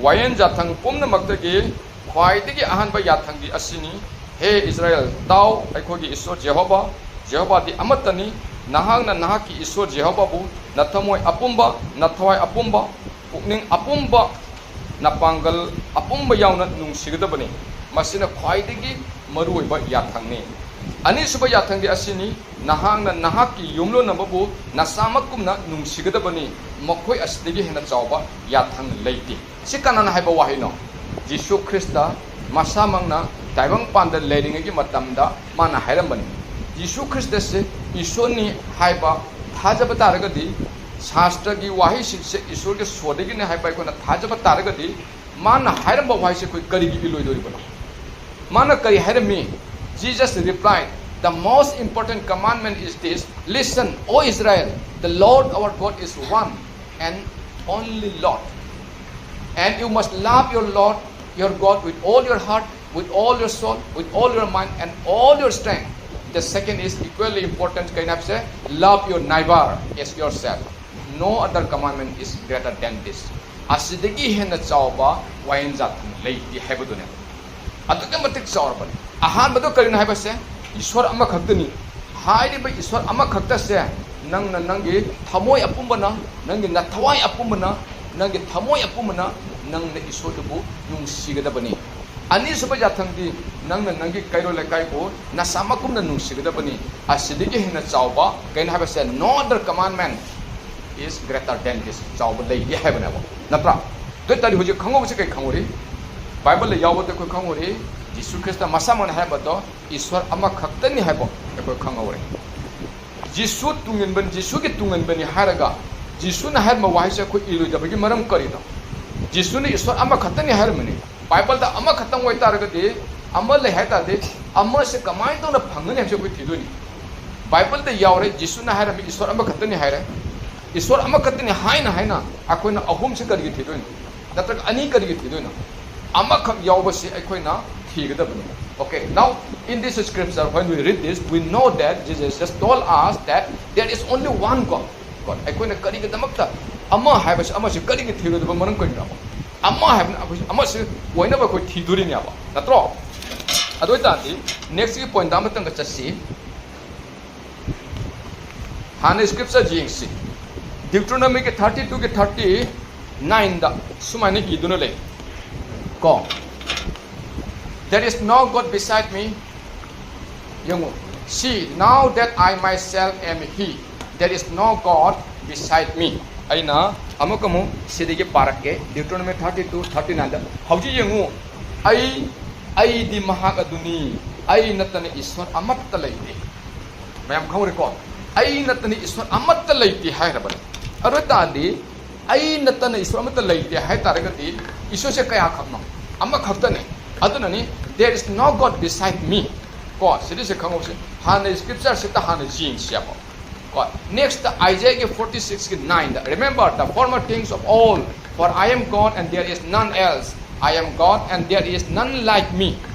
"ꯋꯥꯌꯦꯟ ꯌꯥꯊꯪ ꯄꯨꯝꯅꯃꯛꯇꯒꯤ ꯈ꯭ꯋꯥꯏꯗꯒꯤ ꯑꯍꯥꯟꯕ ꯌꯥꯊꯪꯗꯤ ꯑꯁꯤꯅꯤ, ꯍꯦ ꯏꯁꯔꯥꯌꯦꯜ, ꯇꯥꯎ, ꯑꯩꯈꯣꯏꯒꯤ ꯏꯁꯣꯔ ꯖꯦꯍꯣꯚꯥ, ꯖꯦꯍꯣꯚꯥꯗꯤ ꯑꯃꯠꯇꯅꯤ꯫ ꯅꯍꯥꯛꯅ ꯅꯍꯥꯛꯀꯤ ꯏꯁꯣꯔ ꯖꯦꯍꯣꯚꯥꯕꯨ ꯅꯊꯃꯣꯏ ꯑꯄꯨꯝꯕ, ꯅꯊꯋꯥꯏ ꯑꯄꯨꯝꯕ, ꯄꯨꯛꯅꯤꯡ ꯑꯄꯨꯝꯕ, ꯅꯄꯥꯡꯒꯜ ꯑꯄꯨꯝꯕ ꯌꯥꯎꯅ ꯅꯨꯡꯁꯤꯒꯗꯕꯅꯤ꯫ ꯃꯁꯤꯅ ꯈ꯭ꯋꯥꯏꯗꯒꯤ ꯃꯔꯨꯑꯣꯏꯕ ꯌꯥꯊꯪꯅꯤ꯫ ꯑꯅꯤꯁꯨꯕ ꯌꯥꯊꯪꯗꯤ ꯑꯁꯤꯅꯤ, ꯅꯍꯥꯛꯅ ꯅꯍꯥꯛꯀꯤ ꯌꯨꯝꯂꯣꯟꯅꯕꯕꯨ ꯅꯁꯥꯃꯛꯀꯨꯝꯅ ꯅꯨꯡꯁꯤꯒꯗꯕꯅꯤ꯫ ꯃꯈꯣꯏ ꯑꯁꯤꯗꯒꯤ ꯍꯦꯟꯅ ꯆꯥꯎꯕ ꯌꯥꯊꯪ ꯂꯩꯇꯦ"꯫ ꯁꯤ ꯀꯅꯥꯅ ꯍꯥꯏꯕ ꯋꯥꯍꯩꯅꯣ? ꯖꯤꯁꯨ ꯈ꯭ꯔꯤꯁꯇ ꯃꯁꯥꯃꯛꯅ ꯇꯥꯏꯕꯪꯄꯥꯟꯗ ꯂꯩꯔꯤꯉꯩꯒꯤ ꯃꯇꯝꯗ ꯃꯥꯅ ꯍꯥꯏꯔꯝꯕꯅꯤ꯫ ꯖꯤꯁꯨ ꯈ꯭ꯔꯤꯁꯇꯁꯦ ꯏꯁꯣꯔꯅꯤ ꯍꯥꯏꯕ ꯊꯥꯖꯕ ꯇꯥꯔꯒꯗꯤ, ꯁꯥꯁꯇ꯭ꯔꯒꯤ ꯋꯥꯍꯩꯁꯤꯡꯁꯦ ꯏꯁꯣꯔꯒꯤ ꯁꯣꯔꯗꯒꯤꯅꯤ ꯍꯥꯏꯕ ꯑꯩꯈꯣꯏꯅ ꯊꯥꯖꯕ ꯇꯥꯔꯒꯗꯤ, ꯃꯥꯅ ꯍꯥꯏꯔꯝꯕ ꯋꯥꯍꯩꯁꯦ ꯑꯩꯈꯣꯏ ꯀꯔꯤꯒꯤ ꯏꯜꯂꯣꯏꯗꯣꯔꯤꯕꯅꯣ? ꯃꯥꯅ ꯀꯔꯤ ꯍꯥꯏꯔꯝꯃꯤ? Jesus replied, "The most important commandment is this, Listen, O Israel, the Lord our God is one and only Lord, And you must love your Lord, your God, with all your heart, with all your soul, with all your mind, and all your strength. The second is equally important. ꯀꯩꯅꯣ ꯍꯥꯏꯕꯁꯦ, love your neighbor as yourself. No other commandment is greater than this. ꯑꯁꯤꯗꯒꯤ ꯍꯦꯟꯅ ꯆꯥꯎꯕ ꯋꯥꯌꯦꯟ ꯖꯥꯊꯝ ꯂꯩꯇꯦ ꯍꯥꯏꯕꯗꯨꯅꯦ꯫ ꯑꯗꯨꯛꯀꯤ ꯃꯇꯤꯛ ꯆꯥꯎꯔꯕꯅꯤ꯫ ꯑꯍꯥꯟꯕꯗꯣ ꯀꯔꯤꯅꯣ ꯍꯥꯏꯕꯁꯦ, ꯏꯁꯣꯔ ꯑꯃꯈꯛꯇꯅꯤ꯫ ꯍꯥꯏꯔꯤꯕ ꯏꯁꯣꯔ ꯑꯃꯈꯛꯇꯁꯦ ꯅꯪꯅ ꯅꯪꯒꯤ ꯊꯃꯣꯏ ꯑꯄꯨꯝꯕꯅ, ꯅꯪꯒꯤ ꯅꯊꯋꯥꯏ ꯑꯄꯨꯝꯕꯅ, ꯅꯪꯒꯤ ꯊꯃꯣꯏ ꯑꯄꯨꯝꯕꯅ ꯅꯪꯅ ꯏꯁꯣꯔꯗꯨꯕꯨ ꯅꯨꯡꯁꯤꯒꯗꯕꯅꯤ꯫ ꯑꯅꯤꯁꯨꯕ ꯌꯥꯊꯪꯗꯤ, ꯅꯪꯅ ꯅꯪꯒꯤ ꯀꯩꯔꯣꯜ ꯂꯩꯀꯥꯏꯕꯨ ꯅꯁꯥꯃꯛꯀꯨꯝꯅ ꯅꯨꯡꯁꯤꯒꯗꯕꯅꯤ꯫ ꯑꯁꯤꯗꯒꯤ ꯍꯦꯟꯅ ꯆꯥꯎꯕ ꯀꯩꯅꯣ ꯍꯥꯏꯕꯁꯦ, no other commandment is greater than this. ꯆꯥꯎꯕ ꯂꯩꯇꯦ ꯍꯥꯏꯕꯅꯦꯕ, ꯅꯠꯇ꯭ꯔꯥ? ꯑꯗꯨ ꯑꯣꯏ ꯇꯥꯔꯗꯤ ꯍꯧꯖꯤꯛ ꯈꯪꯍꯧꯕꯁꯤ ꯀꯩ ꯈꯪꯍꯧꯔꯤ? ꯕꯥꯏꯕꯜꯗ ꯌꯥꯎꯕꯗ ꯑꯩꯈꯣꯏ ꯈꯪꯍꯧꯔꯤ, ꯖꯤꯁꯨ ꯈ꯭ꯔꯤꯁꯇ ꯃꯁꯥꯃꯛꯅ ꯍꯥꯏꯕꯗꯣ ꯏꯁꯣꯔ ꯑꯃꯈꯛꯇꯅꯤ ꯍꯥꯏꯕ ꯑꯩꯈꯣꯏ ꯈꯪꯍꯧꯔꯦ꯫ ꯖꯤꯁꯨ ꯇꯨꯡꯏꯟꯕꯅꯤ, ꯖꯤꯁꯨꯒꯤ ꯇꯨꯡꯏꯟꯕꯅꯤ ꯍꯥꯏꯔꯒ ꯖꯤꯁꯨꯅ ꯍꯥꯏꯔꯝꯕ ꯋꯥꯍꯩꯁꯦ ꯑꯩꯈꯣꯏ ꯏꯔꯣꯏꯗꯕꯒꯤ ꯃꯔꯝ ꯀꯔꯤꯅꯣ? ꯖꯤꯁꯨꯅ ꯏꯁꯣꯔ ꯑꯃꯈꯛꯇꯅꯤ ꯍꯥꯏꯔꯝꯕꯅꯤ꯫ ꯕꯥꯏꯕꯜꯗ ꯑꯃꯈꯛꯇꯪ ꯑꯣꯏꯇꯥꯔꯒꯗꯤ, ꯑꯃ ꯂꯩ ꯍꯥꯏꯇꯥꯔꯗꯤ, ꯑꯃꯁꯦ ꯀꯃꯥꯏꯅ ꯇꯧꯅ ꯐꯪꯒꯅꯤ ꯍꯥꯏꯕꯁꯦ ꯑꯩꯈꯣꯏ ꯊꯤꯗꯣꯏꯅꯤ꯫ ꯕꯥꯏꯕꯜꯗ ꯌꯥꯎꯔꯦ, ꯖꯤꯁꯨꯅ ꯍꯥꯏꯔꯝꯃꯤ ꯏꯁꯣꯔ ꯑꯃꯈꯛꯇꯅꯤ ꯍꯥꯏꯔꯦ꯫ ꯏꯁꯣꯔ ꯑꯃꯈꯛꯇꯅꯤ ꯍꯥꯏꯅ ꯍꯥꯏꯅ ꯑꯩꯈꯣꯏꯅ ꯑꯍꯨꯝꯁꯦ ꯀꯔꯤꯒꯤ ꯊꯤꯗꯣꯏꯅꯣ? ꯅꯠꯇ꯭ꯔꯒ ꯑꯅꯤ ꯀꯔꯤꯒꯤ ꯊꯤꯗꯣꯏꯅꯣ? ꯑꯃꯈꯛ ꯌꯥꯎꯕꯁꯤ ꯑꯩꯈꯣꯏꯅ ꯊꯤꯒꯗꯕꯅꯤ꯫ Okay, now in this scripture, when we read this, we know that Jesus just told us that there is only one God. God. ꯑꯩꯈꯣꯏꯅ ꯀꯔꯤꯒꯤꯗꯃꯛꯇ ꯑꯃ ꯍꯥꯏꯕꯁꯤ, ꯑꯃꯁꯤ ꯀꯔꯤꯒꯤ ꯊꯤꯔꯣꯏꯗꯕ ꯃꯔꯝ ꯀꯔꯤꯅꯣ? ꯑꯃ ꯍꯥꯏꯕꯅ ꯑꯩꯈꯣꯏ ꯑꯃꯁꯤ ꯑꯣꯏꯅꯕ ꯑꯩꯈꯣꯏ ꯊꯤꯗꯣꯔꯤꯅꯦꯕ, ꯅꯠꯇ꯭ꯔꯣ? ꯑꯗꯨ ꯑꯣꯏꯇꯥꯔꯗꯤ next ꯀꯤ point ꯑꯃꯇꯪꯒ ꯆꯠꯁꯤ꯫ ꯍꯥꯟꯅ scripture ꯌꯦꯡꯁꯤ꯫ Deuteronomy ꯒꯤ thirty two ꯒꯤ thirty nine ꯗ ꯁꯨꯃꯥꯏꯅ ꯏꯗꯨꯅ ꯂꯩ ꯀꯣ, "There is no God beside me." ꯌꯦꯡꯉꯨ, "See, now that I myself am He, there is no God beside me." ꯑꯩꯅ ꯑꯃꯨꯛ ꯑꯃꯨꯛ ꯁꯤꯗꯒꯤ ꯄꯥꯔꯛꯀꯦ, Deuteronomy thirty two thirty nine ꯗ꯫ ꯍꯧꯖꯤꯛ ꯌꯦꯡꯉꯨ, "ꯑꯩ, ꯑꯩꯗꯤ ꯃꯍꯥꯛ ꯑꯗꯨꯅꯤ, ꯑꯩ ꯅꯠꯇꯅ ꯏꯁꯣꯔ ꯑꯃꯠꯇ ꯂꯩꯇꯦ꯫" ꯃꯌꯥꯝ ꯈꯪꯍꯧꯔꯦꯀꯣ? "ꯑꯩ ꯅꯠꯇꯅ ꯏꯁꯣꯔ ꯑꯃꯠꯇ ꯂꯩꯇꯦ" ꯍꯥꯏꯔꯕꯅꯤ꯫ ꯑꯗꯨ ꯑꯣꯏ ꯇꯥꯔꯗꯤ, "ꯑꯩ ꯅꯠꯇꯅ ꯏꯁꯣꯔ ꯑꯃꯠꯇ ꯂꯩꯇꯦ" ꯍꯥꯏ ꯇꯥꯔꯒꯗꯤ, ꯏꯁꯣꯔꯁꯦ ꯀꯌꯥꯈꯛꯅꯣ? ꯑꯃꯈꯛꯇꯅꯦ꯫ ꯑꯗꯨꯅꯅꯤ, "There is no God beside me" ꯀꯣ꯫ ꯁꯤꯗꯩꯁꯦ ꯈꯪꯍꯧꯁꯦ꯫ ꯍꯥꯟꯅ scripture ꯁꯤꯗ ꯍꯥꯟꯅ ꯌꯦꯡꯁꯦꯕ ꯀꯣ꯫ Next, Isaiah ꯒꯤ forty six ꯀꯤ nine the, "Remember the former things of old, For I am God and there is none else. I am God and there is none like me.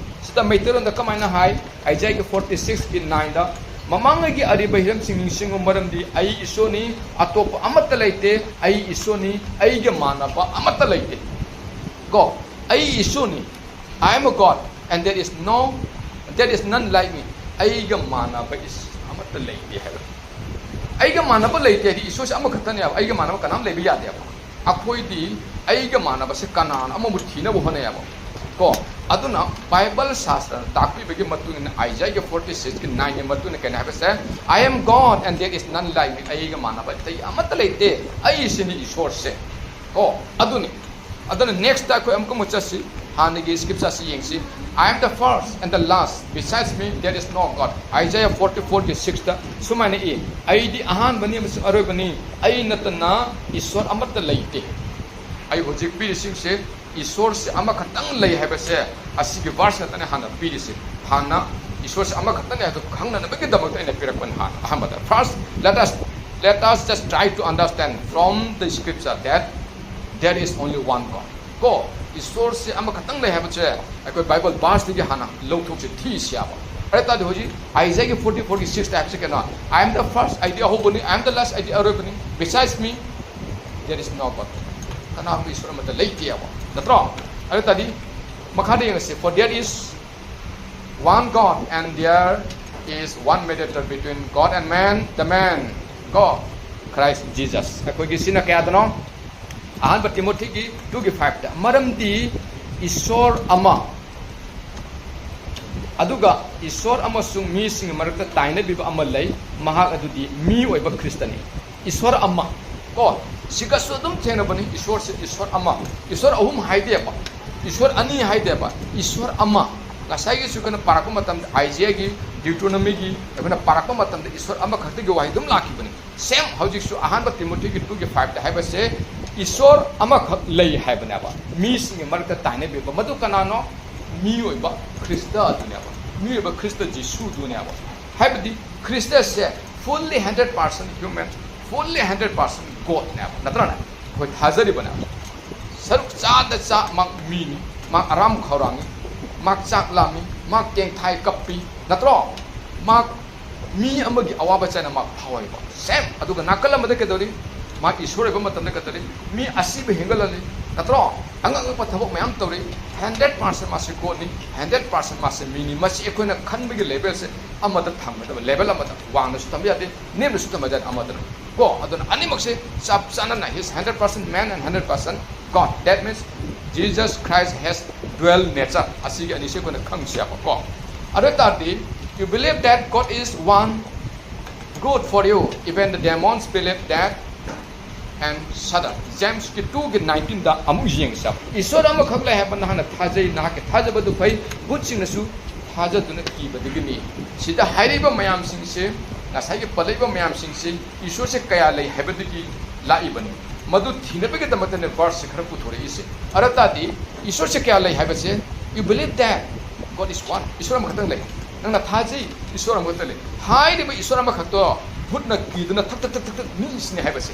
ꯁꯤꯗ ꯃꯩꯇꯩꯂꯣꯟꯗ ꯀꯃꯥꯏꯅ ꯍꯥꯏ? ꯑꯥꯏꯖꯥꯌꯥꯒꯤ ꯐꯣꯔꯇꯤ ꯁꯤꯛꯁꯀꯤ ꯅꯥꯏꯟꯗ, "ꯃꯃꯥꯡꯉꯩꯒꯤ ꯑꯔꯤꯕ ꯍꯤꯔꯝꯁꯤꯡ ꯅꯤꯡꯁꯤꯡꯉꯨ, ꯃꯔꯝꯗꯤ ꯑꯩ ꯏꯁꯣꯔꯅꯤ, ꯑꯇꯣꯞꯄ ꯑꯃꯠꯇ ꯂꯩꯇꯦ꯫ ꯑꯩ ꯏꯁꯣꯔꯅꯤ, ꯑꯩꯒ ꯃꯥꯟꯅꯕ ꯑꯃꯠꯇ ꯂꯩꯇꯦ"꯫ ꯀꯣ, "ꯑꯩ ꯏꯁꯣꯔꯅꯤ, I am a God and there is no, there is none like me." ꯑꯩꯒ ꯃꯥꯟꯅꯕ ꯏꯁ-, ꯑꯃꯠꯇ ꯂꯩꯇꯦ ꯍꯥꯏꯕ꯫ ꯑꯩꯒ ꯃꯥꯟꯅꯕ ꯂꯩꯇꯦ ꯍꯥꯏꯗꯤ ꯏꯁꯣꯔꯁꯦ ꯑꯃꯈꯛꯇꯅꯦꯕ, ꯑꯩꯒ ꯃꯥꯟꯅꯕ ꯀꯅꯥꯝ ꯂꯩꯕ ꯌꯥꯗꯦꯕ꯫ ꯑꯩꯈꯣꯏꯗꯤ ꯑꯩꯒ ꯃꯥꯟꯅꯕꯁꯦ ꯀꯅꯥꯅꯣ ꯑꯃꯕꯨ ꯊꯤꯅꯕ ꯍꯣꯠꯅꯩꯌꯦꯕ꯫ ꯀꯣ, ꯑꯗꯨꯅ ꯕꯥꯏꯕꯜ ꯁꯥꯁꯇ꯭ꯔꯅ ꯇꯥꯛꯄꯤꯕꯒꯤ ꯃꯇꯨꯡ ꯏꯟꯅ, ꯑꯥꯏꯖꯥꯌꯥꯒꯤ ꯐꯣꯔꯇꯤ ꯁꯤꯛꯁꯀꯤ ꯅꯥꯏꯟꯒꯤ ꯃꯇꯨꯡ ꯏꯟꯅ ꯀꯩꯅꯣ ꯍꯥꯏꯕꯁꯦ, "I am God and there is none like me." ꯑꯩꯒ ꯃꯥꯟꯅꯕ ꯑꯇꯩ ꯑꯃꯠꯇ ꯂꯩꯇꯦ, ꯑꯩꯁꯤꯅꯤ ꯏꯁꯣꯔꯁꯦ꯫ ꯀꯣ, ꯑꯗꯨꯅꯤ꯫ ꯑꯗꯨꯅ ꯅꯦꯛꯁꯇ ꯑꯩꯈꯣꯏ ꯑꯃꯨꯛꯀ ꯑꯃꯨꯛ ꯆꯠꯁꯤ, ꯍꯥꯟꯅꯒꯤ ꯁ꯭ꯀ꯭ꯔꯤꯞꯆꯔꯁꯤ ꯌꯦꯡꯁꯤ꯫ "I am the first and the last, besides me there is no God." Isaiah forty ꯐꯣꯔꯒꯤ ꯁꯤꯛꯁꯇ ꯁꯨꯃꯥꯏꯅ ꯏ, "ꯑꯩꯗꯤ ꯑꯍꯥꯟꯕꯅꯤ ꯑꯃꯁꯨꯡ ꯑꯔꯣꯏꯕꯅꯤ, ꯑꯩ ꯅꯠꯇꯅ ꯏꯁꯣꯔ ꯑꯃꯠꯇ ꯂꯩꯇꯦ"꯫ ꯑꯩ ꯍꯧꯖꯤꯛ ꯄꯤꯔꯤꯁꯤꯡꯁꯦ ꯏꯁꯣꯔꯁꯦ ꯑꯃꯈꯛꯇꯪ ꯂꯩ ꯍꯥꯏꯕꯁꯦ ꯑꯁꯤꯒꯤ ꯚꯥꯔꯁ ꯅꯠꯇꯅ ꯍꯥꯟꯅ ꯄꯤꯔꯤꯁꯦ꯫ ꯍꯥꯟꯅ ꯏꯁꯣꯔꯁꯦ ꯑꯃꯈꯛꯇꯪꯅꯦ ꯍꯥꯏꯕꯗꯨ ꯈꯪꯅꯅꯕꯒꯤꯗꯃꯛꯇ ꯑꯩꯅ ꯄꯤꯔꯛꯄꯅꯤ ꯍꯥꯟꯅ ꯑꯍꯥꯟꯕꯗ꯫ First, let us, let us just try to understand from the scripture that there is only one God. ꯀꯣ, ꯏꯁꯣꯔꯁꯦ ꯑꯃꯈꯛꯇꯪ ꯂꯩ ꯍꯥꯏꯕꯁꯦ ꯑꯩꯈꯣꯏ ꯕꯥꯏꯕꯜ ꯚꯥꯔꯁꯇꯒꯤ ꯍꯥꯟꯅ ꯂꯧꯊꯣꯛꯁꯦ, ꯊꯤꯁꯤ ꯍꯥꯏꯕ꯫ ꯑꯗꯨ ꯇꯥꯔꯗꯤ ꯍꯧꯖꯤꯛ ꯑꯥꯏꯖꯥꯌꯥꯒꯤ ꯐꯣꯔꯇꯤ ꯐꯣꯔꯒꯤ ꯁꯤꯛꯁꯇ ꯍꯥꯏꯕꯁꯦ ꯀꯩꯅꯣ? "I am the first", ꯑꯩꯗꯤ ꯑꯍꯧꯕꯅꯤ, "I am the last", ꯑꯩꯗꯤ ꯑꯔꯣꯏꯕꯅꯤ, "besides me there is no God", ꯀꯅꯥꯒꯨꯝꯕ ꯏꯁꯣꯔ ꯑꯃꯠꯇ ꯂꯩꯇꯦ ꯍꯥꯏꯕ ꯅꯠꯇ꯭ꯔꯣ? ꯑꯗꯨ ꯇꯥꯔꯗꯤ ꯃꯈꯥꯗ ꯌꯦꯡꯉꯁꯤ, "For there is one God and there is one mediator between God and man, the man, God, Christ Jesus." ꯑꯩꯈꯣꯏꯒꯤ ꯁꯤꯅ ꯀꯌꯥꯗꯅꯣ? ꯑꯍꯥꯟꯕ ꯇꯤꯃꯣꯊꯤꯒꯤ ꯇꯨꯒꯤ ꯐꯥꯏꯚꯇ, "ꯃꯔꯝꯗꯤ ꯏꯁꯣꯔ ꯑꯃ, ꯑꯗꯨꯒ ꯏꯁꯣꯔ ꯑꯃꯁꯨꯡ ꯃꯤꯁꯤꯡꯒꯤ ꯃꯔꯛꯇ ꯇꯥꯏꯅꯕꯤꯕ ꯑꯃ ꯂꯩ, ꯃꯍꯥꯛ ꯑꯗꯨꯗꯤ ꯃꯤ ꯑꯣꯏꯕ ꯈ꯭ꯔꯤꯁꯇꯅꯤ"꯫ ꯏꯁꯣꯔ ꯑꯃ꯫ ꯀꯣ, ꯁꯤꯒꯁꯨ ꯑꯗꯨꯝ ꯊꯦꯡꯅꯕꯅꯤ, ꯏꯁꯣꯔꯁꯦ ꯏꯁꯣꯔ ꯑꯃ꯫ ꯏꯁꯣꯔ ꯑꯍꯨꯝ ꯍꯥꯏꯗꯦꯕ, ꯏꯁꯣꯔ ꯑꯅꯤ ꯍꯥꯏꯗꯦꯕ, ꯏꯁꯣꯔ ꯑꯃ꯫ ꯉꯁꯥꯏꯒꯤꯁꯨ ꯑꯩꯈꯣꯏꯅ ꯄꯥꯔꯛꯄ ꯃꯇꯝꯗ, ꯑꯥꯏꯖꯥꯌꯥꯒꯤ, ꯗ꯭ꯌꯨꯇ꯭ꯔꯣꯅꯣꯃꯤꯒꯤ ꯑꯩꯈꯣꯏꯅ ꯄꯥꯔꯛꯄ ꯃꯇꯝꯗ ꯏꯁꯣꯔ ꯑꯃꯈꯛꯇꯒꯤ ꯋꯥꯍꯩ ꯑꯗꯨꯝ ꯂꯥꯛꯈꯤꯕꯅꯤ꯫ ꯁꯦꯝ ꯍꯧꯖꯤꯛꯁꯨ ꯑꯍꯥꯟꯕ ꯇꯤꯃꯣꯊꯤꯒꯤ ꯇꯨꯒꯤ ꯐꯥꯏꯚꯇ ꯍꯥꯏꯕꯁꯦ ꯏꯁꯣꯔ ꯑꯃꯈꯛ ꯂꯩ ꯍꯥꯏꯕꯅꯦꯕ꯫ ꯃꯤꯁꯤꯡꯒꯤ ꯃꯔꯛꯇ ꯇꯥꯏꯅꯕꯤꯕ, ꯃꯗꯨ ꯀꯅꯥꯅꯣ? ꯃꯤꯑꯣꯏꯕ ꯈ꯭ꯔꯤꯁꯇ ꯑꯗꯨꯅꯦꯕ꯫ ꯃꯤꯑꯣꯏꯕ ꯈ꯭ꯔꯤꯁꯇ ꯖꯤꯁꯨꯗꯨꯅꯦꯕ꯫ ꯍꯥꯏꯕꯗꯤ ꯈ꯭ꯔꯤꯁꯇꯁꯦ fully hundred percent human, fully hundred percent Godꯅꯦꯕ, ꯅꯠꯇ꯭ꯔꯅꯦ? ꯑꯩꯈꯣꯏ ꯊꯥꯖꯔꯤꯕꯅꯦꯕ꯫ ꯁꯔꯨꯛ ꯆꯥꯗ ꯆꯥ ꯃꯥ ꯃꯤꯅꯤ, ꯃꯥ ꯑꯔꯥꯝ ꯈꯧꯔꯥꯡꯉꯤ, ꯃꯥ ꯆꯥꯛ ꯂꯥꯝꯃꯤ, ꯃꯥ ꯀꯦꯡꯊꯥꯏ ꯀꯞꯄꯤ, ꯅꯠꯇ꯭ꯔꯣ? ꯃꯥ ꯃꯤ ꯑꯃꯒꯤ ꯑꯋꯥꯕ ꯆꯥꯅ ꯃꯥ ꯐꯥꯎꯍꯜꯂꯤꯕ꯫ ꯁꯦꯝ꯫ ꯑꯗꯨꯒ ꯅꯥꯀꯜ ꯑꯃꯗ ꯀꯩꯗꯧꯔꯤ? ꯃꯥ ꯏꯁꯣꯔ ꯑꯣꯏꯕ ꯃꯇꯝꯗ ꯀꯩꯗꯧꯔꯤ? ꯃꯤ ꯑꯁꯤꯕ ꯍꯦꯟꯒꯠꯍꯜꯂꯤ, ꯅꯠꯇ꯭ꯔꯣ? ꯑꯉꯛ ꯑꯉꯛꯄ ꯊꯕꯛ ꯃꯌꯥꯝ ꯇꯧꯔꯤ꯫ ꯍꯟꯗ꯭ꯔꯦꯠ ꯄꯥꯔꯁꯦꯟ ꯃꯥꯁꯤ ꯒꯣꯗꯅꯤ, ꯍꯟꯗ꯭ꯔꯦꯠ ꯄꯥꯔꯁꯦꯟ ꯃꯥꯁꯤ ꯃꯤꯅꯤ꯫ ꯃꯁꯤ ꯑꯩꯈꯣꯏꯅ ꯈꯟꯕꯒꯤ ꯂꯦꯚꯦꯜꯁꯦ ꯑꯃꯗ ꯊꯝꯒꯗꯕ, ꯂꯦꯚꯦꯜ ꯑꯃꯗ, ꯋꯥꯡꯅꯁꯨ ꯊꯝꯕ ꯌꯥꯗꯦ, ꯅꯦꯝꯅꯁꯨ ꯊꯝꯕ ꯌꯥꯗꯦ, ꯑꯃꯗꯅ꯫ ꯀꯣ, ꯑꯗꯨꯅ ꯑꯅꯤꯃꯛꯁꯦ ꯆꯞ ꯆꯥꯅꯅ, he's hundred percent man and hundred percent God. That means Jesus Christ has dual nature. ꯑꯁꯤꯒꯤ ꯑꯅꯤꯁꯦ ꯑꯩꯈꯣꯏꯅ ꯈꯪꯁꯦꯕ ꯀꯣ꯫ ꯑꯗꯨ ꯑꯣꯏ ꯇꯥꯔꯗꯤ, you believe that God is one, good for you. Even the demons believe that and shudder. Jamesꯀꯤ two ꯒꯤ nineteen ꯗ ꯑꯃꯨꯛ ꯌꯦꯡꯁꯦꯕ꯫ ꯏꯁꯣꯔ ꯑꯃꯈꯛ ꯂꯩ ꯍꯥꯏꯕ ꯅꯍꯥꯛꯅ ꯊꯥꯖꯩ, ꯅꯍꯥꯛꯀꯤ ꯊꯥꯖꯕꯗꯨ ꯐꯩ, ꯚꯨꯠꯁꯤꯡꯅꯁꯨ ꯊꯥꯖꯗꯨꯅ ꯀꯤꯕꯗꯒꯤꯅꯤ꯫ ꯁꯤꯗ ꯍꯥꯏꯔꯤꯕ ꯃꯌꯥꯝꯁꯤꯡꯁꯦ, ꯉꯁꯥꯏꯒꯤ ꯄꯜꯂꯛꯏꯕ ꯃꯌꯥꯝꯁꯤꯡꯁꯦ ꯏꯁꯣꯔꯁꯦ ꯀꯌꯥ ꯂꯩ ꯍꯥꯏꯕꯗꯒꯤ ꯂꯥꯛꯏꯕꯅꯤ꯫ ꯃꯗꯨ ꯊꯤꯅꯕꯒꯤꯗꯃꯛꯇꯅꯦ ꯚꯔꯁꯁꯦ ꯈꯔ ꯄꯨꯊꯣꯔꯛꯏꯁꯦ꯫ ꯑꯗꯨ ꯇꯥꯔꯗꯤ ꯏꯁꯣꯔꯁꯦ ꯀꯌꯥ ꯂꯩ ꯍꯥꯏꯕꯁꯦ, you believe that God is one, ꯏꯁꯣꯔ ꯑꯃꯈꯛꯇꯪ ꯂꯩ꯫ ꯅꯪꯅ ꯊꯥꯖꯩ, ꯏꯁꯣꯔ ꯑꯃꯈꯛꯇ ꯂꯩ꯫ ꯍꯥꯏꯔꯤꯕ ꯏꯁꯣꯔ ꯑꯃꯈꯛꯇꯣ ꯚꯨꯠꯅ ꯀꯤꯗꯨꯅ ꯊꯛ ꯊꯛ ꯊꯛ ꯊꯛ ꯊꯛ ꯅꯤꯛꯏꯁꯤꯅꯤ ꯍꯥꯏꯕꯁꯦ,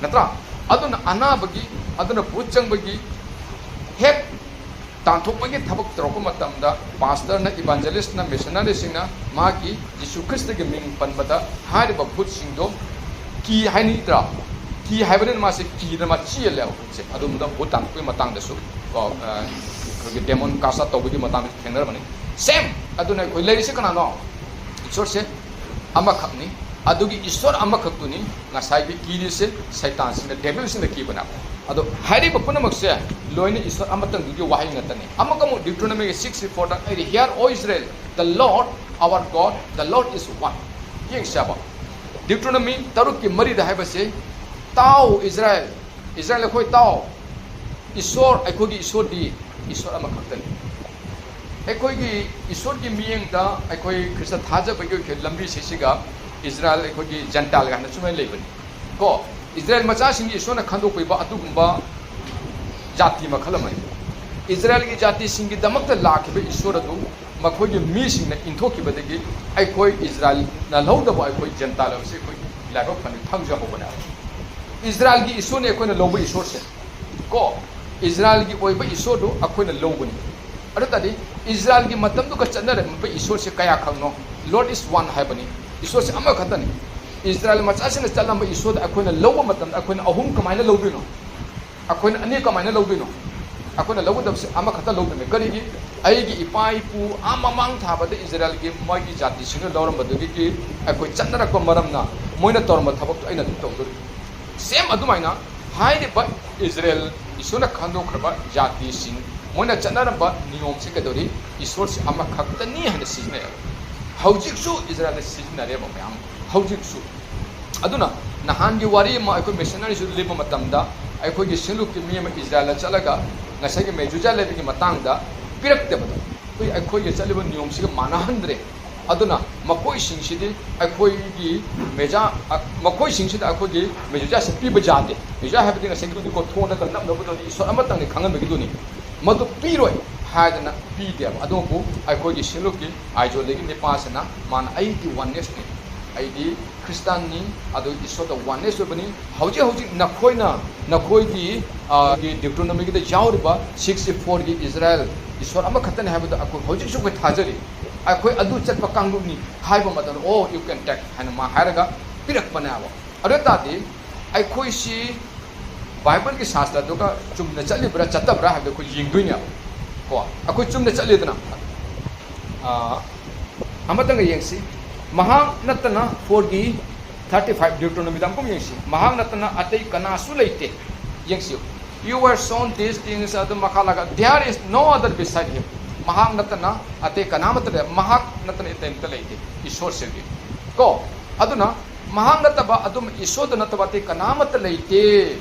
ꯅꯠꯇ꯭ꯔꯥ? ꯑꯗꯨꯅ ꯑꯅꯥꯕꯒꯤ, ꯑꯗꯨꯅ ꯚꯨꯠ ꯆꯪꯕꯒꯤ ꯍꯦꯛ ꯇꯥꯟꯊꯣꯛꯄꯒꯤ ꯊꯕꯛ ꯇꯧꯔꯛꯄ ꯃꯇꯝꯗ, ꯄꯥꯁꯇꯔꯅ, ꯏꯚꯥꯟꯖꯦꯂꯤꯁꯅ, ꯃꯤꯁꯅꯔꯤꯁꯤꯡꯅ ꯃꯥꯒꯤ ꯖꯤꯁꯨ ꯈ꯭ꯔꯤꯁꯇꯒꯤ ꯃꯤꯡ ꯄꯟꯕꯗ ꯍꯥꯏꯔꯤꯕ ꯚꯨꯠꯁꯤꯡꯗꯣ ꯀꯤ ꯍꯥꯏꯅꯤꯡꯗ꯭ꯔꯥ? ꯀꯤ ꯍꯥꯏꯕꯅꯤꯅ ꯃꯥꯁꯦ ꯀꯤꯗꯅ ꯃꯥ ꯆꯦꯜꯂꯦꯕ ꯚꯨꯠꯁꯦ꯫ ꯑꯗꯨꯝꯕꯗ ꯚꯨꯠ ꯇꯥꯟꯊꯣꯛꯄꯒꯤ ꯃꯇꯥꯡꯗꯁꯨ ꯀꯣ, ꯑ, ꯑꯩꯈꯣꯏꯒꯤ ꯗꯦꯃꯣꯟ ꯀꯥꯁ ꯑꯥꯎꯠ ꯇꯧꯕꯒꯤ ꯃꯇꯥꯡꯗꯁꯨ ꯊꯦꯡꯅꯔꯝꯕꯅꯤ꯫ ꯁꯦꯝ꯫ ꯑꯗꯨꯅ ꯑꯩꯈꯣꯏ ꯂꯩꯔꯤꯁꯦ ꯀꯅꯥꯅꯣ? ꯏꯁꯣꯔꯁꯦ ꯑꯃꯈꯛꯅꯤ꯫ ꯑꯗꯨꯒꯤ ꯏꯁꯣꯔ ꯑꯃꯈꯛꯇꯨꯅꯤ ꯉꯁꯥꯏꯒꯤ ꯀꯤꯔꯤꯁꯦ, ꯁꯩꯇꯥꯟꯁꯤꯡꯅ, ꯗꯦꯚꯤꯜꯁꯤꯡꯅ ꯀꯤꯕꯅ꯫ ꯑꯗꯣ ꯍꯥꯏꯔꯤꯕ ꯄꯨꯝꯅꯃꯛꯁꯦ ꯂꯣꯏꯅ ꯏꯁꯣꯔ ꯑꯃꯇꯪꯗꯨꯒꯤ ꯋꯥꯍꯩ ꯉꯥꯛꯇꯅꯤ꯫ ꯑꯃꯨꯛ ꯑꯃꯨꯛ Deuteronomy six four the, "Hear, O Israel, the Lord our God, the Lord is one." ꯌꯦꯡꯁꯦꯕ, Deuteronomy ꯇꯔꯨꯛꯀꯤ ꯃꯔꯤꯗ ꯍꯥꯏꯕꯁꯦ, "ꯇꯥꯎ ꯏꯁꯔꯥꯌꯦꯜ, ꯏꯁꯔꯥꯌꯦꯜ ꯑꯩꯈꯣꯏ ꯇꯥꯎ, ꯏꯁꯣꯔ, ꯑꯩꯈꯣꯏꯒꯤ ꯏꯁꯣꯔꯗꯤ ꯏꯁꯣꯔ ꯑꯃꯈꯛꯇꯅꯤ꯫" ꯑꯩꯈꯣꯏꯒꯤ ꯏꯁꯣꯔꯒꯤ ꯃꯤꯠꯌꯦꯡꯗ ꯑꯩꯈꯣꯏ ꯈ꯭ꯔꯤꯁꯇ ꯊꯥꯖꯕꯒꯤ ꯑꯣꯏꯈꯤꯕ ꯂꯝꯕꯤꯁꯤꯁꯤꯒ ꯏꯁꯔꯥꯌꯦꯜ ꯑꯩꯈꯣꯏꯒꯤ ꯖꯦꯟꯇꯥꯏꯜ ꯍꯥꯏꯅ ꯁꯨꯃꯥꯏꯅ ꯂꯩꯕꯅꯤ ꯀꯣ꯫ ꯏꯁꯔꯥꯌꯦꯜ ꯃꯆꯥꯁꯤꯡꯒꯤ ꯏꯁꯣꯔꯅ ꯈꯟꯗꯣꯛꯄꯤꯕ ꯑꯗꯨꯒꯨꯝꯕ ꯖꯥꯇꯤ ꯃꯈꯜ ꯑꯃꯅꯤ꯫ ꯏꯁꯔꯥꯌꯦꯜꯒꯤ ꯖꯥꯇꯤꯁꯤꯡꯒꯤꯗꯃꯛꯇ ꯂꯥꯛꯈꯤꯕ ꯏꯁꯣꯔ ꯑꯗꯨ ꯃꯈꯣꯏꯒꯤ ꯃꯤꯁꯤꯡꯅ ꯏꯟꯊꯣꯛꯈꯤꯕꯗꯒꯤ ꯑꯩꯈꯣꯏ ꯏꯁꯔꯥꯌꯦꯜꯅ ꯂꯧꯗꯕ ꯑꯩꯈꯣꯏ ꯖꯦꯟꯇꯥꯏꯜ ꯑꯣꯏꯕꯁꯤ ꯑꯩꯈꯣꯏ ꯂꯥꯏꯕꯛ ꯐꯅ ꯈꯪꯖꯍꯧꯕꯅꯦ꯫ ꯏꯁꯔꯥꯌꯦꯜꯒꯤ ꯏꯁꯣꯔꯅꯤ ꯑꯩꯈꯣꯏꯅ ꯂꯧꯕ ꯏꯁꯣꯔꯁꯦ ꯀꯣ꯫ ꯏꯁꯔꯥꯌꯦꯜꯒꯤ ꯑꯣꯏꯕ ꯏꯁꯣꯔꯗꯨ ꯑꯩꯈꯣꯏꯅ ꯂꯧꯕꯅꯤ꯫ ꯑꯗꯨ ꯇꯥꯔꯗꯤ ꯏꯁꯔꯥꯌꯦꯜꯒꯤ ꯃꯇꯝꯗꯨꯒ ꯆꯠꯅꯔꯝꯕ ꯏꯁꯣꯔꯁꯦ ꯀꯌꯥꯈꯛꯅꯣ? Lord is one ꯍꯥꯏꯕꯅꯤ꯫ ꯏꯁꯣꯔꯁꯦ ꯑꯃꯈꯛꯇꯅꯤ꯫ ꯏꯁꯔꯥꯌꯦꯜ ꯃꯆꯥꯁꯤꯡꯅ ꯆꯠꯂꯝꯕ ꯏꯁꯣꯔꯗ ꯑꯩꯈꯣꯏꯅ ꯂꯧꯕ ꯃꯇꯝꯗ ꯑꯩꯈꯣꯏꯅ ꯑꯍꯨꯝ ꯀꯃꯥꯏꯅ ꯂꯧꯗꯣꯏꯅꯣ? ꯑꯩꯈꯣꯏꯅ ꯑꯅꯤ ꯀꯃꯥꯏꯅ ꯂꯧꯗꯣꯏꯅꯣ? ꯑꯩꯈꯣꯏꯅ ꯂꯧꯒꯗꯕꯁꯦ ꯑꯃꯈꯛꯇ ꯂꯧꯗꯣꯏꯅꯦ꯫ ꯀꯔꯤꯒꯤ? ꯑꯩꯒꯤ ꯏꯄꯥ ꯏꯄꯨ ꯑꯥ ꯃꯃꯥꯡ ꯊꯥꯕꯗ ꯏꯁꯔꯥꯌꯦꯜꯒꯤ ꯃꯣꯏꯒꯤ ꯖꯥꯇꯤꯁꯤꯡꯅ ꯂꯧꯔꯝꯕꯗꯨꯗꯒꯤ ꯑꯩꯈꯣꯏ ꯆꯠꯅꯔꯛꯄ ꯃꯔꯝꯅ ꯃꯣꯏꯅ ꯇꯧꯔꯝꯕ ꯊꯕꯛꯇꯣ ꯑꯩꯅ ꯑꯗꯨꯝ ꯇꯧꯗꯣꯔꯤ꯫ Same ꯑꯗꯨꯃꯥꯏꯅ ꯍꯥꯏꯔꯤꯕ ꯏꯁꯔꯥꯌꯦꯜ ꯏꯁꯣꯔꯅ ꯈꯟꯗꯣꯛꯈ꯭ꯔꯕ ꯖꯥꯇꯤꯁꯤꯡ ꯃꯣꯏꯅ ꯆꯠꯅꯔꯝꯕ ꯅꯤꯌꯣꯝꯁꯤ ꯀꯩꯗꯧꯔꯤ? ꯏꯁꯣꯔꯁꯤ ꯑꯃꯈꯛꯇꯅꯤ ꯍꯥꯏꯅ ꯁꯤꯖꯤꯟꯅꯩ꯫ ꯍꯧꯖꯤꯛꯁꯨ ꯏꯁꯔꯥꯌꯦꯜꯗ ꯁꯤꯖꯤꯟꯅꯔꯦꯕ ꯃꯌꯥꯝ꯫ ꯍꯧꯖꯤꯛꯁꯨ꯫ ꯑꯗꯨꯅ ꯅꯍꯥꯟꯒꯤ ꯋꯥꯔꯤ ꯑꯃ ꯑꯩꯈꯣꯏ ꯃꯤꯁꯅꯔꯤꯁꯨ ꯂꯤꯕ ꯃꯇꯝꯗ ꯑꯩꯈꯣꯏꯒꯤ ꯁꯤꯡꯂꯨꯞꯀꯤ ꯃꯤ ꯑꯃ ꯏꯁꯔꯥꯌꯦꯜꯗ ꯆꯠꯂꯒ ꯉꯁꯥꯏꯒꯤ ꯃꯦꯖꯨꯖꯥ ꯂꯩꯕꯒꯤ ꯃꯇꯥꯡꯗ ꯄꯤꯔꯛꯇꯕꯗꯣ ꯑꯩꯈꯣꯏ, ꯑꯩꯈꯣꯏꯒꯤ ꯆꯠꯂꯤꯕ ꯅꯤꯌꯣꯝꯁꯤꯒ ꯃꯥꯟꯅꯍꯟꯗ꯭ꯔꯦ꯫ ꯑꯗꯨꯅ ꯃꯈꯣꯏꯁꯤꯡꯁꯤꯗꯤ ꯑꯩꯈꯣꯏꯒꯤ ꯃꯦꯖꯥ-, ꯑ, ꯃꯈꯣꯏꯁꯤꯡꯁꯤꯗ ꯑꯩꯈꯣꯏꯒꯤ ꯃꯦꯖꯨꯖꯥꯁꯦ ꯄꯤꯕ ꯌꯥꯗꯦ꯫ ꯃꯦꯖꯨꯖꯥ ꯍꯥꯏꯕꯗꯤ ꯉꯁꯥꯏꯒꯤ ꯀꯣꯊꯣꯛꯅꯒ ꯅꯞꯅꯕꯗꯨꯗꯤ ꯏꯁꯣꯔ ꯑꯃꯇꯪꯅꯤ ꯈꯪꯍꯟꯕꯒꯤꯗꯨꯅꯤ꯫ ꯃꯗꯨ ꯄꯤꯔꯣꯏ ꯍꯥꯏꯗꯅ ꯄꯤꯗꯦꯕ꯫ ꯑꯗꯨꯕꯨ ꯑꯩꯈꯣꯏꯒꯤ ꯁꯤꯡꯂꯨꯞꯀꯤ ꯑꯥꯏꯖꯣꯜꯗꯒꯤ ꯅꯤꯄꯥꯁꯤꯅ ꯃꯥꯅ ꯑꯩꯗꯤ oneness ꯅꯤ, ꯑꯩꯗꯤ ꯈ꯭ꯔꯤꯁꯇꯥꯟꯅꯤ, ꯑꯗꯨ ꯏꯁꯣꯔꯗ oneness ꯑꯣꯏꯕꯅꯤ꯫ ꯍꯧꯖꯤꯛ ꯍꯧꯖꯤꯛ ꯅꯈꯣꯏꯅ, ꯅꯈꯣꯏꯒꯤ, ꯑ, ꯒꯤ Deuteronomy ꯒꯤꯗ ꯌꯥꯎꯔꯤꯕ sixty four ꯒꯤ ꯏꯁꯔꯥꯌꯦꯜ ꯏꯁꯣꯔ ꯑꯃꯈꯛꯇꯅꯤ ꯍꯥꯏꯕꯗꯣ ꯑꯩꯈꯣꯏ ꯍꯧꯖꯤꯛꯁꯨ ꯑꯩꯈꯣꯏ ꯊꯥꯖꯔꯤ꯫ ꯑꯩꯈꯣꯏ ꯑꯗꯨ ꯆꯠꯄ ꯀꯥꯡꯂꯨꯞꯅꯤ ꯍꯥꯏꯕ ꯃꯇꯝꯗ, "Oh, you can take" ꯍꯥꯏꯅ ꯃꯥ ꯍꯥꯏꯔꯒ ꯄꯤꯔꯛꯄꯅꯦꯕ꯫ ꯑꯗꯨ ꯑꯣꯏ ꯇꯥꯔꯗꯤ ꯑꯩꯈꯣꯏꯁꯤ ꯕꯥꯏꯕꯜꯒꯤ ꯁꯥꯁꯇ꯭ꯔꯗꯨꯒ ꯆꯨꯝꯅ ꯆꯠꯂꯤꯕ꯭ꯔꯥ ꯆꯠꯇꯕ꯭ꯔꯥ ꯍꯥꯏꯕꯗꯣ ꯑꯩꯈꯣꯏ ꯌꯦꯡꯗꯣꯏꯅꯦꯕ꯫ ꯀꯣ, ꯑꯩꯈꯣꯏ ꯆꯨꯝꯅ ꯆꯠꯂꯤꯗꯅ꯫ ꯑꯥ, ꯑꯃꯇꯪꯒ ꯌꯦꯡꯁꯤ꯫ "ꯃꯍꯥꯛ ꯅꯠꯇꯅ" four ꯒꯤ thirty five, Deuteronomy ꯗ ꯑꯃꯨꯛ ꯌꯦꯡꯁꯤ꯫ "ꯃꯍꯥꯛ ꯅꯠꯇꯅ ꯑꯇꯩ ꯀꯅꯥꯁꯨ ꯂꯩꯇꯦ"꯫ ꯌꯦꯡꯁꯤ꯫ "You were shown these things" ꯑꯗꯨ ꯃꯈꯥ ꯂꯥꯛꯑꯒ, "There is no other beside him." ꯃꯍꯥꯛ ꯅꯠꯇꯅ ꯑꯇꯩ ꯀꯅꯥꯃꯠꯇ ꯂꯩ-, ꯃꯍꯥꯛ ꯅꯠꯇꯅ ꯑꯇꯩ ꯑꯃꯠꯇ ꯂꯩꯇꯦ ꯏꯁꯣꯔꯁꯤꯒꯤ꯫ ꯀꯣ, ꯑꯗꯨꯅ ꯃꯍꯥꯛ ꯅꯠꯇꯕ ꯑꯗꯨꯝ ꯏꯁꯣꯔꯗ ꯅꯠꯇꯕ ꯑꯇꯩ ꯀꯅꯥꯃꯠꯇ ꯂꯩꯇꯦ꯫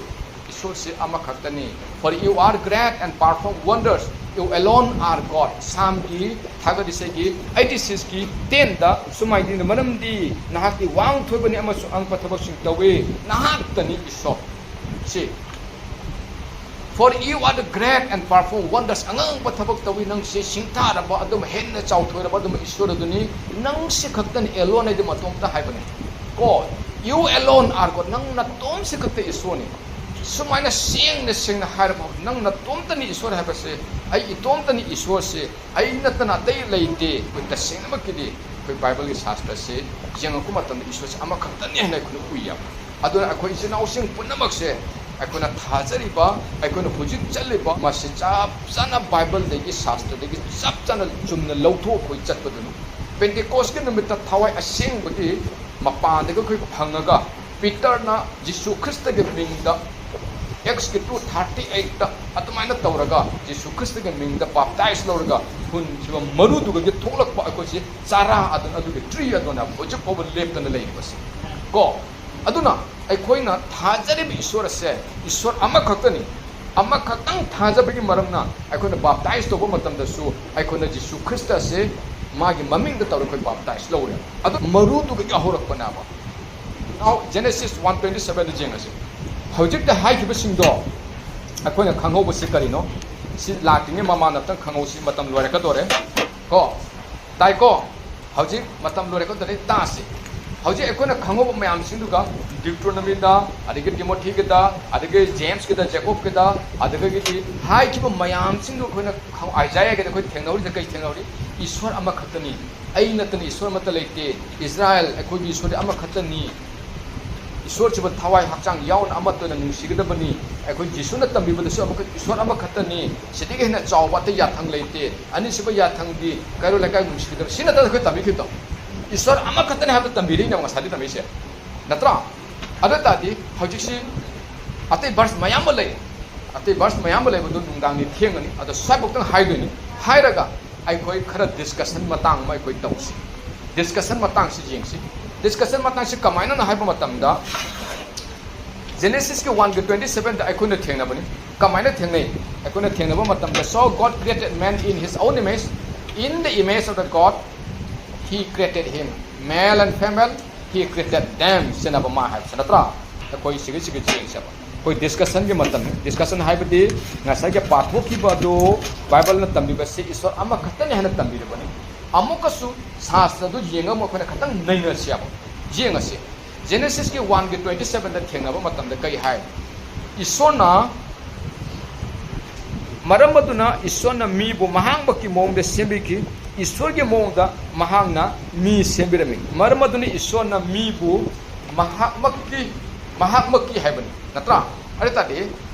ꯏꯁꯣꯔꯁꯦ ꯑꯃꯈꯛꯇꯅꯤ꯫ "For you are great and perform wonders. You alone are God." ꯁꯥꯝꯒꯤ ꯊꯥꯒꯠ ꯏꯁꯩꯒꯤ eighty six ꯀꯤ ten ꯗ ꯁꯨꯃꯥꯏꯅ ꯏꯅ, "ꯃꯔꯝꯗꯤ ꯅꯍꯥꯛꯇꯤ ꯋꯥꯡ ꯊꯣꯏꯕꯅꯤ ꯑꯃꯁꯨꯡ ꯑꯉꯛꯄ ꯊꯕꯛꯁꯤꯡ ꯇꯧꯏ꯫ ꯅꯍꯥꯛꯇꯅꯤ ꯏꯁꯣꯔ꯫ ꯁꯤ, "For you are the great and powerful wonders." ꯑꯉꯛꯄ ꯊꯕꯛ ꯇꯧꯏ ꯅꯪꯁꯦ, ꯁꯤꯡꯊꯥꯔꯕ, ꯑꯗꯨꯝ ꯍꯦꯟꯅ ꯆꯥꯎꯊꯣꯏꯔꯕ ꯑꯗꯨꯝ ꯏꯁꯣꯔ ꯑꯗꯨꯅꯤ꯫ ꯅꯪꯁꯤ ꯈꯛꯇꯅꯤ, alone ꯍꯥꯏꯗꯤ ꯃꯇꯣꯝꯇ ꯍꯥꯏꯕꯅꯤ꯫ God, you alone are God. ꯅꯪ ꯅꯇꯣꯝꯁꯤ ꯈꯛꯇ ꯏꯁꯣꯔꯅꯤ꯫ ꯁꯨꯃꯥꯏꯅ ꯁꯦꯡꯅ ꯁꯦꯡꯅ ꯍꯥꯏꯔꯕ, "ꯅꯪ ꯅꯇꯣꯝꯇꯅꯤ ꯏꯁꯣꯔ ꯍꯥꯏꯕꯁꯦ, ꯑꯩ ꯏꯇꯣꯝꯇꯅꯤ ꯏꯁꯣꯔꯁꯦ, ꯑꯩ ꯅꯠꯇꯅ ꯑꯇꯩ ꯂꯩꯇꯦ"꯫ ꯑꯩꯈꯣꯏ ꯇꯁꯦꯡꯅꯃꯛꯀꯤꯗꯤ ꯑꯩꯈꯣꯏ ꯕꯥꯏꯕꯜꯒꯤ ꯁꯥꯁꯇ꯭ꯔꯁꯦ ꯌꯦꯡꯉꯛꯄ ꯃꯇꯝꯗ ꯏꯁꯣꯔꯁꯦ ꯑꯃꯈꯛꯇꯅꯤ ꯍꯥꯏꯅ ꯑꯩꯈꯣꯏꯅ ꯎꯏꯌꯦꯕ꯫ ꯑꯗꯨꯅ ꯑꯩꯈꯣꯏ ꯏꯆꯤꯟ ꯏꯅꯥꯎꯁꯤꯡ ꯄꯨꯝꯅꯃꯛꯁꯦ, ꯑꯩꯈꯣꯏꯅ ꯊꯥꯖꯔꯤꯕ, ꯑꯩꯈꯣꯏꯅ ꯍꯧꯖꯤꯛ ꯆꯠꯂꯤꯕ, ꯃꯁꯤ ꯆꯞ ꯆꯥꯅ ꯕꯥꯏꯕꯜꯗꯒꯤ, ꯁꯥꯁꯇ꯭ꯔꯗꯒꯤ ꯆꯞ ꯆꯥꯅ ꯆꯨꯝꯅ ꯂꯧꯊꯣꯛꯑ ꯑꯩꯈꯣꯏ ꯆꯠꯄꯗꯨꯅꯤ꯫ ꯄꯦꯟꯇꯦꯀꯣꯁꯀꯤ ꯅꯨꯃꯤꯠꯇ ꯊꯋꯥꯏ ꯑꯁꯦꯡꯕꯒꯤ ꯃꯄꯥꯟꯗꯒꯤ ꯑꯩꯈꯣꯏ ꯐꯪꯉꯒ, ꯄꯤꯇꯔꯅ ꯖꯤꯁꯨ ꯈ꯭ꯔꯤꯁꯇꯒꯤ ꯃꯤꯡꯗ, ꯑꯦꯛꯁꯀꯤ two thirty eight ꯑꯗꯨꯃꯥꯏꯅ ꯇꯧꯔꯒ, ꯖꯤꯁꯨ ꯈ꯭ꯔꯤꯁꯇꯒꯤ ꯃꯤꯡꯗ ꯕꯥꯞꯇꯥꯏꯖ ꯂꯧꯔꯒ ꯍꯨꯟꯈꯤꯕ ꯃꯔꯨꯗꯨꯗꯒꯤ ꯊꯣꯛꯂꯛꯄ ꯑꯩꯈꯣꯏꯁꯤ ꯆꯥꯔꯥ ꯑꯗꯨꯅ, ꯑꯗꯨꯒꯤ ꯇ꯭ꯔꯤ ꯑꯗꯨꯅ ꯍꯧꯖꯤꯛ ꯐꯥꯎꯕ ꯂꯦꯞꯇꯅ ꯂꯩꯔꯤꯕꯁꯦ꯫ ꯀꯣ? ꯑꯗꯨꯅ ꯑꯩꯈꯣꯏꯅ ꯊꯥꯖꯔꯤꯕ ꯏꯁꯣꯔ ꯑꯁꯦ ꯏꯁꯣꯔ ꯑꯃꯈꯛꯇꯅꯤ꯫ ꯑꯃꯈꯛꯇꯪ ꯊꯥꯖꯕꯒꯤ ꯃꯔꯝꯅ ꯑꯩꯈꯣꯏꯅ ꯕꯥꯞꯇꯥꯏꯖ ꯇꯧꯕ ꯃꯇꯝꯗꯁꯨ ꯑꯩꯈꯣꯏꯅ ꯖꯤꯁꯨ ꯈ꯭ꯔꯤꯁꯇ ꯑꯁꯦ ꯃꯥꯒꯤ ꯃꯃꯤꯡꯗ ꯇꯧꯔꯒ ꯑꯩꯈꯣꯏ ꯕꯥꯞꯇꯥꯏꯖ ꯂꯧꯔꯦ꯫ ꯑꯗꯨ ꯃꯔꯨꯗꯨꯗꯒꯤ ꯍꯧꯔꯛꯄꯅꯦꯕ꯫ Now, Genesis one twenty seven ꯗ ꯌꯦꯡꯉꯁꯤ꯫ ꯍꯧꯖꯤꯛꯇ ꯍꯥꯏꯈꯤꯕꯁꯤꯡꯗꯣ ꯑꯩꯈꯣꯏꯅ ꯈꯪꯍꯧꯕꯁꯤ ꯀꯔꯤꯅꯣ? ꯁꯤ ꯂꯥꯛꯇ꯭ꯔꯤꯉꯩ ꯃꯃꯥꯡꯗ ꯑꯝꯇꯪ ꯈꯪꯍꯧꯁꯤ, ꯃꯇꯝ ꯂꯣꯏꯔꯛꯀꯗꯣꯔꯦ꯫ ꯀꯣ? ꯇꯥꯏꯀꯣ? ꯍꯧꯖꯤꯛ ꯃꯇꯝ ꯂꯣꯏꯔꯛꯀꯗꯣꯔꯦ, ꯇꯥꯁꯤ꯫ ꯍꯧꯖꯤꯛ ꯑꯩꯈꯣꯏꯅ ꯈꯪꯍꯧꯕ ꯃꯌꯥꯝꯁꯤꯡꯗꯨꯒ, ꯗ꯭ꯌꯨꯇ꯭ꯔꯣꯅꯣꯃꯤꯗ, ꯑꯗꯒꯤ ꯇꯤꯃꯣꯊꯤꯒꯤꯗ, ꯑꯗꯒꯤ ꯖꯦꯝꯁꯀꯤꯗ, ꯖꯦꯀꯣꯕꯀꯤꯗ, ꯑꯗꯒꯤꯗꯤ ꯍꯥꯏꯈꯤꯕ ꯃꯌꯥꯝꯁꯤꯡꯗꯨ ꯑꯩꯈꯣꯏꯅ ꯈꯪ-, ꯑꯥꯏꯖꯥꯌꯥꯒꯤꯗ ꯑꯩꯈꯣꯏ ꯊꯦꯡꯅꯍꯧꯔꯤꯁꯦ ꯀꯩ ꯊꯦꯡꯅꯍꯧꯔꯤ? ꯏꯁꯣꯔ ꯑꯃꯈꯛꯇꯅꯤ, ꯑꯩ ꯅꯠꯇꯅ ꯏꯁꯣꯔ ꯑꯃꯠꯇ ꯂꯩꯇꯦ, ꯏꯁꯔꯥꯌꯦꯜ, ꯑꯩꯈꯣꯏꯒꯤ ꯏꯁꯣꯔꯗꯤ ꯑꯃꯈꯛꯇꯅꯤ, ꯏꯁꯣꯔꯁꯤꯕꯨ ꯊꯋꯥꯏ ꯍꯛꯆꯥꯡ ꯌꯥꯎꯅ ꯑꯃꯠꯇ ꯑꯣꯏꯅ ꯅꯨꯡꯁꯤꯒꯗꯕꯅꯤ, ꯑꯩꯈꯣꯏ ꯖꯤꯁꯨꯅ ꯇꯝꯕꯤꯕꯗꯁꯨ ꯑꯃꯈꯛ, ꯏꯁꯣꯔ ꯑꯃꯈꯛꯇꯅꯤ, ꯁꯤꯗꯒꯤ ꯍꯦꯟꯅ ꯆꯥꯎꯕ ꯑꯇꯩ ꯌꯥꯊꯪ ꯂꯩꯇꯦ, ꯑꯅꯤꯁꯨꯕ ꯌꯥꯊꯪꯗꯤ ꯀꯩꯔꯣꯜ ꯂꯩꯀꯥꯏ ꯅꯨꯡꯁꯤꯒꯗꯕ, ꯁꯤ ꯅꯠꯇꯅ ꯑꯩꯈꯣꯏ ꯇꯝꯕꯤꯈꯤꯕꯗꯣ꯫ ꯏꯁꯣꯔ ꯑꯃꯈꯛꯇꯅꯤ ꯍꯥꯏꯕꯗꯨ ꯇꯝꯕꯤꯔꯛꯏꯅꯦꯕ ꯉꯁꯥꯏꯗꯤ ꯇꯝꯃꯤꯁꯦ, ꯅꯠꯇ꯭ꯔꯥ? ꯑꯗꯨ ꯑꯣꯏ ꯇꯥꯔꯗꯤ ꯍꯧꯖꯤꯛꯁꯤ ꯑꯇꯩ ꯚꯔꯁ ꯃꯌꯥꯝ ꯑꯃ ꯂꯩ, ꯑꯇꯩ ꯚꯔꯁ ꯃꯌꯥꯝ ꯑꯃ ꯂꯩꯕꯗꯨ ꯅꯨꯡꯗꯥꯡꯗꯤ ꯊꯦꯡꯒꯅꯤ, ꯑꯗꯣ ꯁ꯭ꯋꯥꯏꯐꯥꯎꯇꯪ ꯍꯥꯏꯗꯣꯏꯅꯤ꯫ ꯍꯥꯏꯔꯒ ꯑꯩꯈꯣꯏ ꯈꯔ ꯗꯤꯁꯀꯁꯟ ꯃꯇꯥꯡ ꯑꯃ ꯑꯩꯈꯣꯏ ꯇꯧꯁꯤ꯫ ꯗꯤꯁꯀꯁꯟ ꯃꯇꯥꯡꯁꯤ ꯌꯦꯡꯁꯤ꯫ ꯗꯤꯁꯀꯁꯟ ꯃꯇꯥꯡꯁꯤ ꯀꯃꯥꯏꯅꯅꯣ ꯍꯥꯏꯕ ꯃꯇꯝꯗ, ꯖꯦꯅꯦꯁꯤꯁꯀꯤ one ꯒꯤ twenty seven ꯗ ꯑꯩꯈꯣꯏꯅ ꯊꯦꯡꯅꯕꯅꯤ꯫ ꯀꯃꯥꯏꯅ ꯊꯦꯡꯅꯩ? ꯑꯩꯈꯣꯏꯅ ꯊꯦꯡꯅꯕ ꯃꯇꯝꯗ, "So God created man in his own image, in the image of the God he created him, male and female he created them" ꯁꯤꯅꯕ ꯃꯥ ꯍꯥꯏꯕꯁꯤ ꯅꯠꯇ꯭ꯔꯥ? ꯑꯩꯈꯣꯏ ꯁꯤꯒꯤ, ꯁꯤꯒꯤ ꯌꯦꯡꯁꯦꯕ꯫ ꯑꯩꯈꯣꯏ ꯗꯤꯁꯀꯁꯟꯒꯤ ꯃꯇꯝꯅꯤ꯫ ꯗꯤꯁꯀꯁꯟ ꯍꯥꯏꯕꯗꯤ ꯉꯁꯥꯏꯒꯤ ꯄꯥꯊꯣꯛꯈꯤꯕ ꯑꯗꯨ, ꯕꯥꯏꯕꯜꯅ ꯇꯝꯕꯤꯕꯁꯤ ꯏꯁꯣꯔ ꯑꯃꯈꯛꯇꯅꯤ ꯍꯥꯏꯅ ꯇꯝꯕꯤꯔꯕꯅꯤ꯫ ꯑꯃꯨꯛꯀꯁꯨ ꯁꯥꯁꯇ꯭ꯔꯗꯨ ꯌꯦꯡꯉꯒ ꯑꯩꯈꯣꯏꯅ ꯈꯤꯇꯪ ꯅꯩꯅꯁꯦꯕ꯫ ꯌꯦꯡꯉꯁꯤ꯫ ꯖꯦꯅꯦꯁꯤꯁꯀꯤ one ꯒꯤ twenty seven ꯗ ꯊꯦꯡꯅꯕ ꯃꯇꯝꯗ ꯀꯩ ꯍꯥꯏ? ꯏꯁꯣꯔꯅ, ꯃꯔꯝ ꯑꯗꯨꯅ ꯏꯁꯣꯔꯅ ꯃꯤꯕꯨ ꯃꯍꯥꯛꯃꯛꯀꯤ ꯃꯑꯣꯡꯗ ꯁꯦꯝꯕꯤꯈꯤ꯫ ꯏꯁꯣꯔꯒꯤ ꯃꯑꯣꯡꯗ ꯃꯍꯥꯛꯅ ꯃꯤ ꯁꯦꯝꯕꯤꯔꯝꯃꯤ꯫ ꯃꯔꯝ ꯑꯗꯨꯅ ꯏꯁꯣꯔꯅ ꯃꯤꯕꯨ ꯃꯍꯥꯛꯃꯛꯀꯤ, ꯃꯍꯥꯛꯃꯛꯀꯤ ꯍꯥꯏꯕꯅꯤ, ꯅꯠꯇ꯭ꯔꯥ? ꯑꯗꯨ ꯇꯥꯔꯗꯤ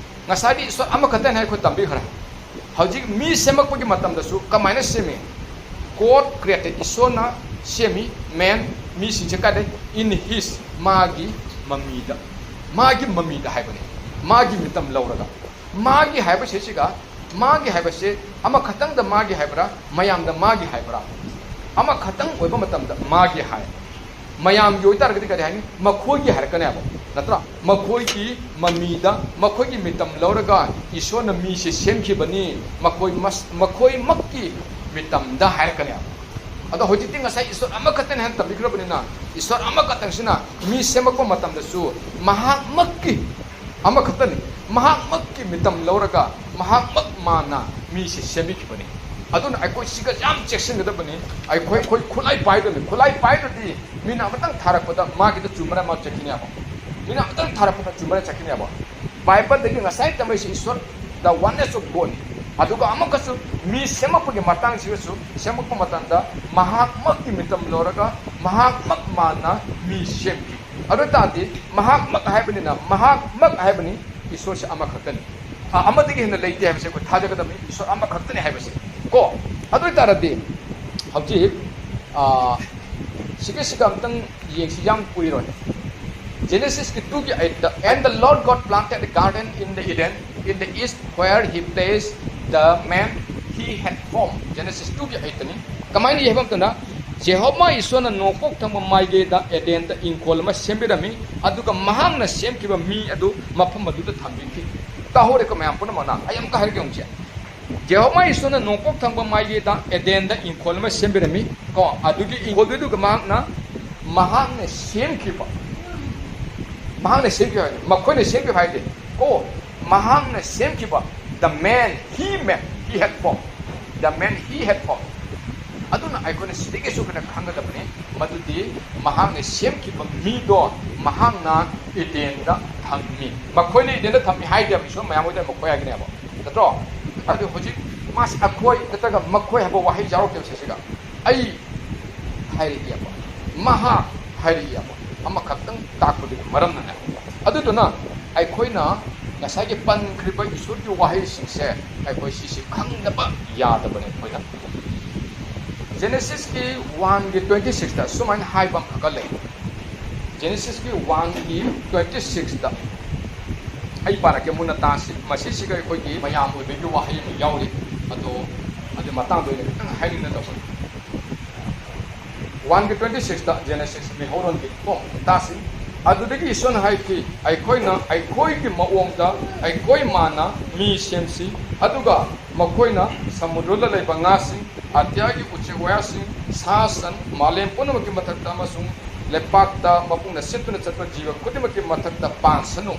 ꯉꯁꯥꯏꯗꯤ ꯏꯁꯣꯔ ꯑꯃꯈꯛꯇꯅꯤ ꯍꯥꯏꯅ ꯑꯩꯈꯣꯏ ꯇꯝꯕꯤꯈ꯭ꯔꯦ꯫ ꯍꯧꯖꯤꯛ ꯃꯤ ꯁꯦꯝꯃꯛꯄꯒꯤ ꯃꯇꯝꯗꯁꯨ ꯀꯃꯥꯏꯅ ꯁꯦꯝꯃꯤ? God created, ꯏꯁꯣꯔꯅ ꯁꯦꯝꯃꯤ꯫ Man, ꯃꯤꯁꯤꯡꯁꯦ ꯀꯥꯏꯗ? In his, ꯃꯥꯒꯤ ꯃꯃꯤꯗ, ꯃꯥꯒꯤ ꯃꯃꯤꯗ ꯍꯥꯏꯕꯅꯤ, ꯃꯥꯒꯤ ꯃꯤꯇꯝ ꯂꯧꯔꯒ꯫ ꯃꯥꯒꯤ ꯍꯥꯏꯕꯁꯤꯁꯤꯒ, ꯃꯥꯒꯤ ꯍꯥꯏꯕꯁꯦ ꯑꯃꯈꯛꯇꯪꯗ ꯃꯥꯒꯤ ꯍꯥꯏꯕ꯭ꯔꯥ, ꯃꯌꯥꯝꯗ ꯃꯥꯒꯤ ꯍꯥꯏꯕ꯭ꯔꯥ? ꯑꯃꯈꯛꯇꯪ ꯑꯣꯏꯕ ꯃꯇꯝꯗ ꯃꯥꯒꯤ ꯍꯥꯏ, ꯃꯌꯥꯝꯒꯤ ꯑꯣꯏꯇꯥꯔꯒꯗꯤ ꯀꯔꯤ ꯍꯥꯏꯅꯤ? ꯃꯈꯣꯏꯒꯤ ꯍꯥꯏꯔꯛꯀꯅꯦꯕ, ꯅꯠꯇ꯭ꯔꯥ? ꯃꯈꯣꯏꯒꯤ ꯃꯃꯤꯗ, ꯃꯈꯣꯏꯒꯤ ꯃꯤꯇꯝ ꯂꯧꯔꯒ ꯏꯁꯣꯔꯅ ꯃꯤꯁꯦ ꯁꯦꯝꯈꯤꯕꯅꯤ, ꯃꯈꯣꯏ ꯃꯁ-, ꯃꯈꯣꯏꯃꯛꯀꯤ ꯃꯤꯇꯝꯗ ꯍꯥꯏꯔꯛꯀꯅꯦꯕ꯫ ꯑꯗꯣ ꯍꯧꯖꯤꯛꯇꯤ ꯉꯁꯥꯏ ꯏꯁꯣꯔ ꯑꯃꯈꯛꯇꯅꯤ ꯍꯥꯏꯅ ꯇꯝꯕꯤꯈ꯭ꯔꯕꯅꯤꯅ, ꯏꯁꯣꯔ ꯑꯃꯈꯛꯇꯪꯁꯤꯅ ꯃꯤ ꯁꯦꯝꯃꯛꯄ ꯃꯇꯝꯗꯁꯨ ꯃꯍꯥꯛꯃꯛꯀꯤ, ꯑꯃꯈꯛꯇꯅꯤ, ꯃꯍꯥꯛꯃꯛꯀꯤ ꯃꯤꯇꯝ ꯂꯧꯔꯒ ꯃꯍꯥꯛꯃꯛ ꯃꯥꯅ ꯃꯤꯁꯦ ꯁꯦꯝꯕꯤꯈꯤꯕꯅꯤ꯫ ꯑꯗꯨꯅ ꯑꯩꯈꯣꯏ ꯁꯤꯒ ꯌꯥꯝ ꯆꯦꯛꯁꯤꯟꯒꯗꯕꯅꯤ꯫ ꯑꯩꯈꯣꯏ, ꯑꯩꯈꯣꯏ ꯈꯨꯠꯂꯥꯏ ꯄꯥꯏꯗꯕꯅꯤ꯫ ꯈꯨꯠꯂꯥꯏ ꯄꯥꯏꯗ꯭ꯔꯗꯤ ꯃꯤꯅ ꯑꯃꯇꯪ ꯊꯥꯔꯛꯄꯗ ꯃꯥꯒꯤꯗ ꯆꯨꯝꯕꯅ ꯃꯥ ꯆꯠꯈꯤꯅꯦꯕ꯫ ꯃꯤꯅ ꯑꯃꯇꯪ ꯊꯥꯔꯛꯄꯗ ꯆꯨꯝꯕꯅ ꯆꯠꯈꯤꯅꯦꯕ꯫ ꯕꯥꯏꯕꯜꯗꯒꯤ ꯉꯁꯥꯏ ꯇꯝꯃꯛꯏꯁꯤ ꯏꯁꯣꯔ, the oneness of God꯫ ꯑꯗꯨꯒ ꯑꯃꯨꯛꯀꯁꯨ ꯃꯤ ꯁꯦꯝꯃꯛꯄꯒꯤ ꯃꯇꯥꯡꯁꯤꯒꯁꯨ, ꯁꯦꯝꯃꯛꯄ ꯃꯇꯝꯗ ꯃꯍꯥꯛꯃꯛꯀꯤ ꯃꯤꯇꯝ ꯂꯧꯔꯒ ꯃꯍꯥꯛꯃꯛ ꯃꯥꯅ ꯃꯤ ꯁꯦꯝꯈꯤ꯫ ꯑꯗꯨ ꯑꯣꯏ ꯇꯥꯔꯗꯤ ꯃꯍꯥꯛꯃꯛ ꯍꯥꯏꯕꯅꯤꯅ, ꯃꯍꯥꯛꯃꯛ ꯍꯥꯏꯕꯅꯤ, ꯏꯁꯣꯔꯁꯦ ꯑꯃꯈꯛꯇꯅꯤ꯫ ꯑ, ꯑꯃꯗꯒꯤ ꯍꯦꯟꯅ ꯂꯩꯇꯦ ꯍꯥꯏꯕꯁꯦ ꯑꯩꯈꯣꯏ ꯊꯥꯖꯒꯗꯕꯅꯤ, ꯏꯁꯣꯔ ꯑꯃꯈꯛꯇꯅꯤ ꯍꯥꯏꯕꯁꯦ ꯀꯣ꯫ ꯑꯗꯨ ꯑꯣꯏ ꯇꯥꯔꯗꯤ ꯍꯧꯖꯤꯛ, ꯑ, ꯁꯤꯒ, ꯁꯤꯒ ꯑꯝꯇꯪ ꯌꯦꯡꯁꯤ, ꯌꯥꯝ ꯀꯨꯏꯔꯣꯏ꯫ Genesis ꯀꯤ two ꯒꯤ eight the, "And the Lord God planted a garden in the Eden, in the east, where he placed the man he had formed." Genesis two ꯒꯤ eight ꯇꯅꯤ꯫ ꯀꯃꯥꯏꯅ ꯌꯦꯡꯕ ꯃꯇꯝꯗ, "ꯖꯦꯍꯣꯚꯥ ꯏꯁꯣꯔꯅ ꯅꯣꯡꯄꯣꯛ ꯊꯪꯕ ꯃꯥꯏꯀꯩꯗ ꯑꯦꯗꯦꯟꯗ ꯏꯪꯈꯣꯜ ꯑꯃ ꯁꯦꯝꯕꯤꯔꯝꯃꯤ, ꯑꯗꯨꯒ ꯃꯍꯥꯛꯅ ꯁꯦꯝꯈꯤꯕ ꯃꯤ ꯑꯗꯨ ꯃꯐꯝ ꯑꯗꯨꯗ ꯊꯝꯕꯤꯈꯤ꯫" ꯇꯥꯍꯧꯔꯦꯀꯣ ꯃꯌꯥꯝ ꯄꯨꯝꯅꯃꯛꯅ? ꯑꯩ ꯑꯃꯨꯛꯀ ꯍꯥꯏꯔꯛꯀꯦ ꯌꯦꯡꯉꯨꯁꯦ꯫ ꯖꯦꯍꯣꯚꯥ ꯏꯁꯣꯔꯅ ꯅꯣꯡꯄꯣꯛ ꯊꯪꯕ ꯃꯥꯏꯀꯩꯗ ꯑꯦꯗꯦꯟꯗ ꯏꯪꯈꯣꯜ ꯑꯃ ꯁꯦꯝꯕꯤꯔꯝꯃꯤ ꯀꯣ꯫ ꯑꯗꯨꯒꯤ ꯏꯪꯈꯣꯜꯗꯨꯗ ꯃꯍꯥꯛꯅ, ꯃꯍꯥꯛꯅ ꯁꯦꯝꯈꯤꯕ, ꯃꯍꯥꯛꯅ ꯁꯦꯝꯈꯤꯕ ꯍꯥꯏꯗꯤ, ꯃꯈꯣꯏꯅ ꯁꯦꯝꯈꯤꯕ ꯍꯥꯏꯗꯤ ꯀꯣ, ꯃꯍꯥꯛꯅ ꯁꯦꯝꯈꯤꯕ, the man he made, he had formed, the man he had formed꯫ ꯑꯗꯨꯅ ꯑꯩꯈꯣꯏꯅ ꯁꯤꯗꯒꯤꯁꯨ ꯑꯩꯈꯣꯏꯅ ꯈꯪꯒꯗꯕꯅꯤ, ꯃꯗꯨꯗꯤ ꯃꯍꯥꯛꯅ ꯁꯦꯝꯈꯤꯕ ꯃꯤꯗꯣ ꯃꯍꯥꯛꯅ ꯏꯗꯦꯟꯗ ꯊꯝꯃꯤ꯫ ꯃꯈꯣꯏꯅ ꯏꯗꯦꯟꯗ ꯊꯝꯃꯤ ꯍꯥꯏꯗꯦꯕ, ꯏꯁꯣꯔ ꯃꯌꯥꯝ ꯑꯣꯏꯗꯅ ꯃꯈꯣꯏ ꯍꯥꯏꯒꯅꯦꯕ, ꯅꯠꯇ꯭ꯔꯣ? ꯑꯗꯨ ꯍꯧꯖꯤꯛ ꯃꯥꯁꯤ ꯑꯩꯈꯣꯏ ꯅꯠꯇ꯭ꯔꯒ ꯃꯈꯣꯏ ꯍꯥꯏꯕ ꯋꯥꯍꯩ ꯌꯥꯎꯔꯛꯇꯦꯕ ꯁꯤꯁꯤꯒ꯫ ꯑꯩ ꯍꯥꯏꯔꯛꯏꯑꯕ, ꯃꯍꯥꯛ ꯍꯥꯏꯔꯛꯏꯑꯕ, ꯑꯃꯈꯛꯇꯪ ꯇꯥꯛꯄꯗꯨꯒꯤ ꯃꯔꯝꯅꯅꯦ꯫ ꯑꯗꯨꯗꯨꯅ ꯑꯩꯈꯣꯏꯅ ꯉꯁꯥꯏꯒꯤ ꯄꯟꯈ꯭ꯔꯤꯕ ꯏꯁꯣꯔꯒꯤ ꯋꯥꯍꯩꯁꯤꯡꯁꯦ ꯑꯩꯈꯣꯏ ꯁꯤꯁꯤ ꯈꯪꯗꯕ ꯌꯥꯗꯕꯅꯦ ꯑꯩꯈꯣꯏꯅ꯫ ꯖꯦꯅꯦꯁꯤꯁꯀꯤ ꯋꯥꯟꯒꯤ ꯇ꯭ꯋꯦꯟꯇꯤ ꯁꯤꯛꯁꯇ ꯁꯨꯃꯥꯏꯅ ꯍꯥꯏꯕ ꯑꯃꯈꯛꯀ ꯂꯩ꯫ ꯖꯦꯅꯦꯁꯤꯁꯀꯤ ꯋꯥꯟꯒꯤ ꯇ꯭ꯋꯦꯟꯇꯤ ꯁꯤꯛꯁꯇ ꯑꯩ ꯄꯥꯔꯛꯀꯦ ꯃꯨꯟꯅ ꯇꯥꯁꯤ꯫ ꯃꯁꯤꯁꯤꯒ ꯑꯩꯈꯣꯏꯒꯤ ꯃꯌꯥꯝ ꯑꯣꯏꯕꯒꯤ ꯋꯥꯍꯩ ꯑꯃ ꯌꯥꯎꯔꯤ, ꯑꯗꯣ ꯑꯗꯨ ꯃꯇꯥꯡꯗ ꯑꯣꯏꯅ ꯈꯤꯇꯪ ꯍꯥꯏꯅꯤꯡꯅ ꯇꯧꯕꯅꯤ꯫ ꯋꯥꯟꯒꯤ ꯇ꯭ꯋꯦꯟꯇꯤ ꯁꯤꯛꯁꯇ ꯖꯦꯅꯦꯁꯤꯁ ꯃꯤꯍꯧꯔꯣꯟꯒꯤ ꯀꯣ ꯇꯥꯁꯤ꯫ ꯑꯗꯨꯗꯒꯤ ꯏꯁꯣꯔꯅ ꯍꯥꯏꯈꯤ, ꯑꯩꯈꯣꯏꯅ ꯑꯩꯈꯣꯏꯒꯤ ꯃꯑꯣꯡꯗ ꯑꯩꯈꯣꯏ ꯃꯥꯟꯅ ꯃꯤ ꯁꯦꯝꯁꯤ, ꯑꯗꯨꯒ ꯃꯈꯣꯏꯅ ꯁꯃꯨꯗ꯭ꯔꯗ ꯂꯩꯕ ꯉꯥꯁꯤꯡ, ꯑꯇꯤꯌꯥꯒꯤ ꯎꯆꯦꯛ ꯋꯥꯌꯥꯁꯤꯡ, ꯁꯥ ꯁꯟ, ꯃꯥꯂꯦꯝ ꯄꯨꯝꯅꯃꯛꯀꯤ ꯃꯊꯛꯇ ꯑꯃꯁꯨꯡ ꯂꯩꯄꯥꯛꯇ ꯃꯄꯨꯡꯅ ꯁꯤꯠꯇꯨꯅ ꯆꯠꯄ ꯖꯤꯕ ꯈꯨꯗꯤꯡꯃꯛꯀꯤ ꯃꯊꯛꯇ ꯄꯥꯟꯁꯅꯨ꯫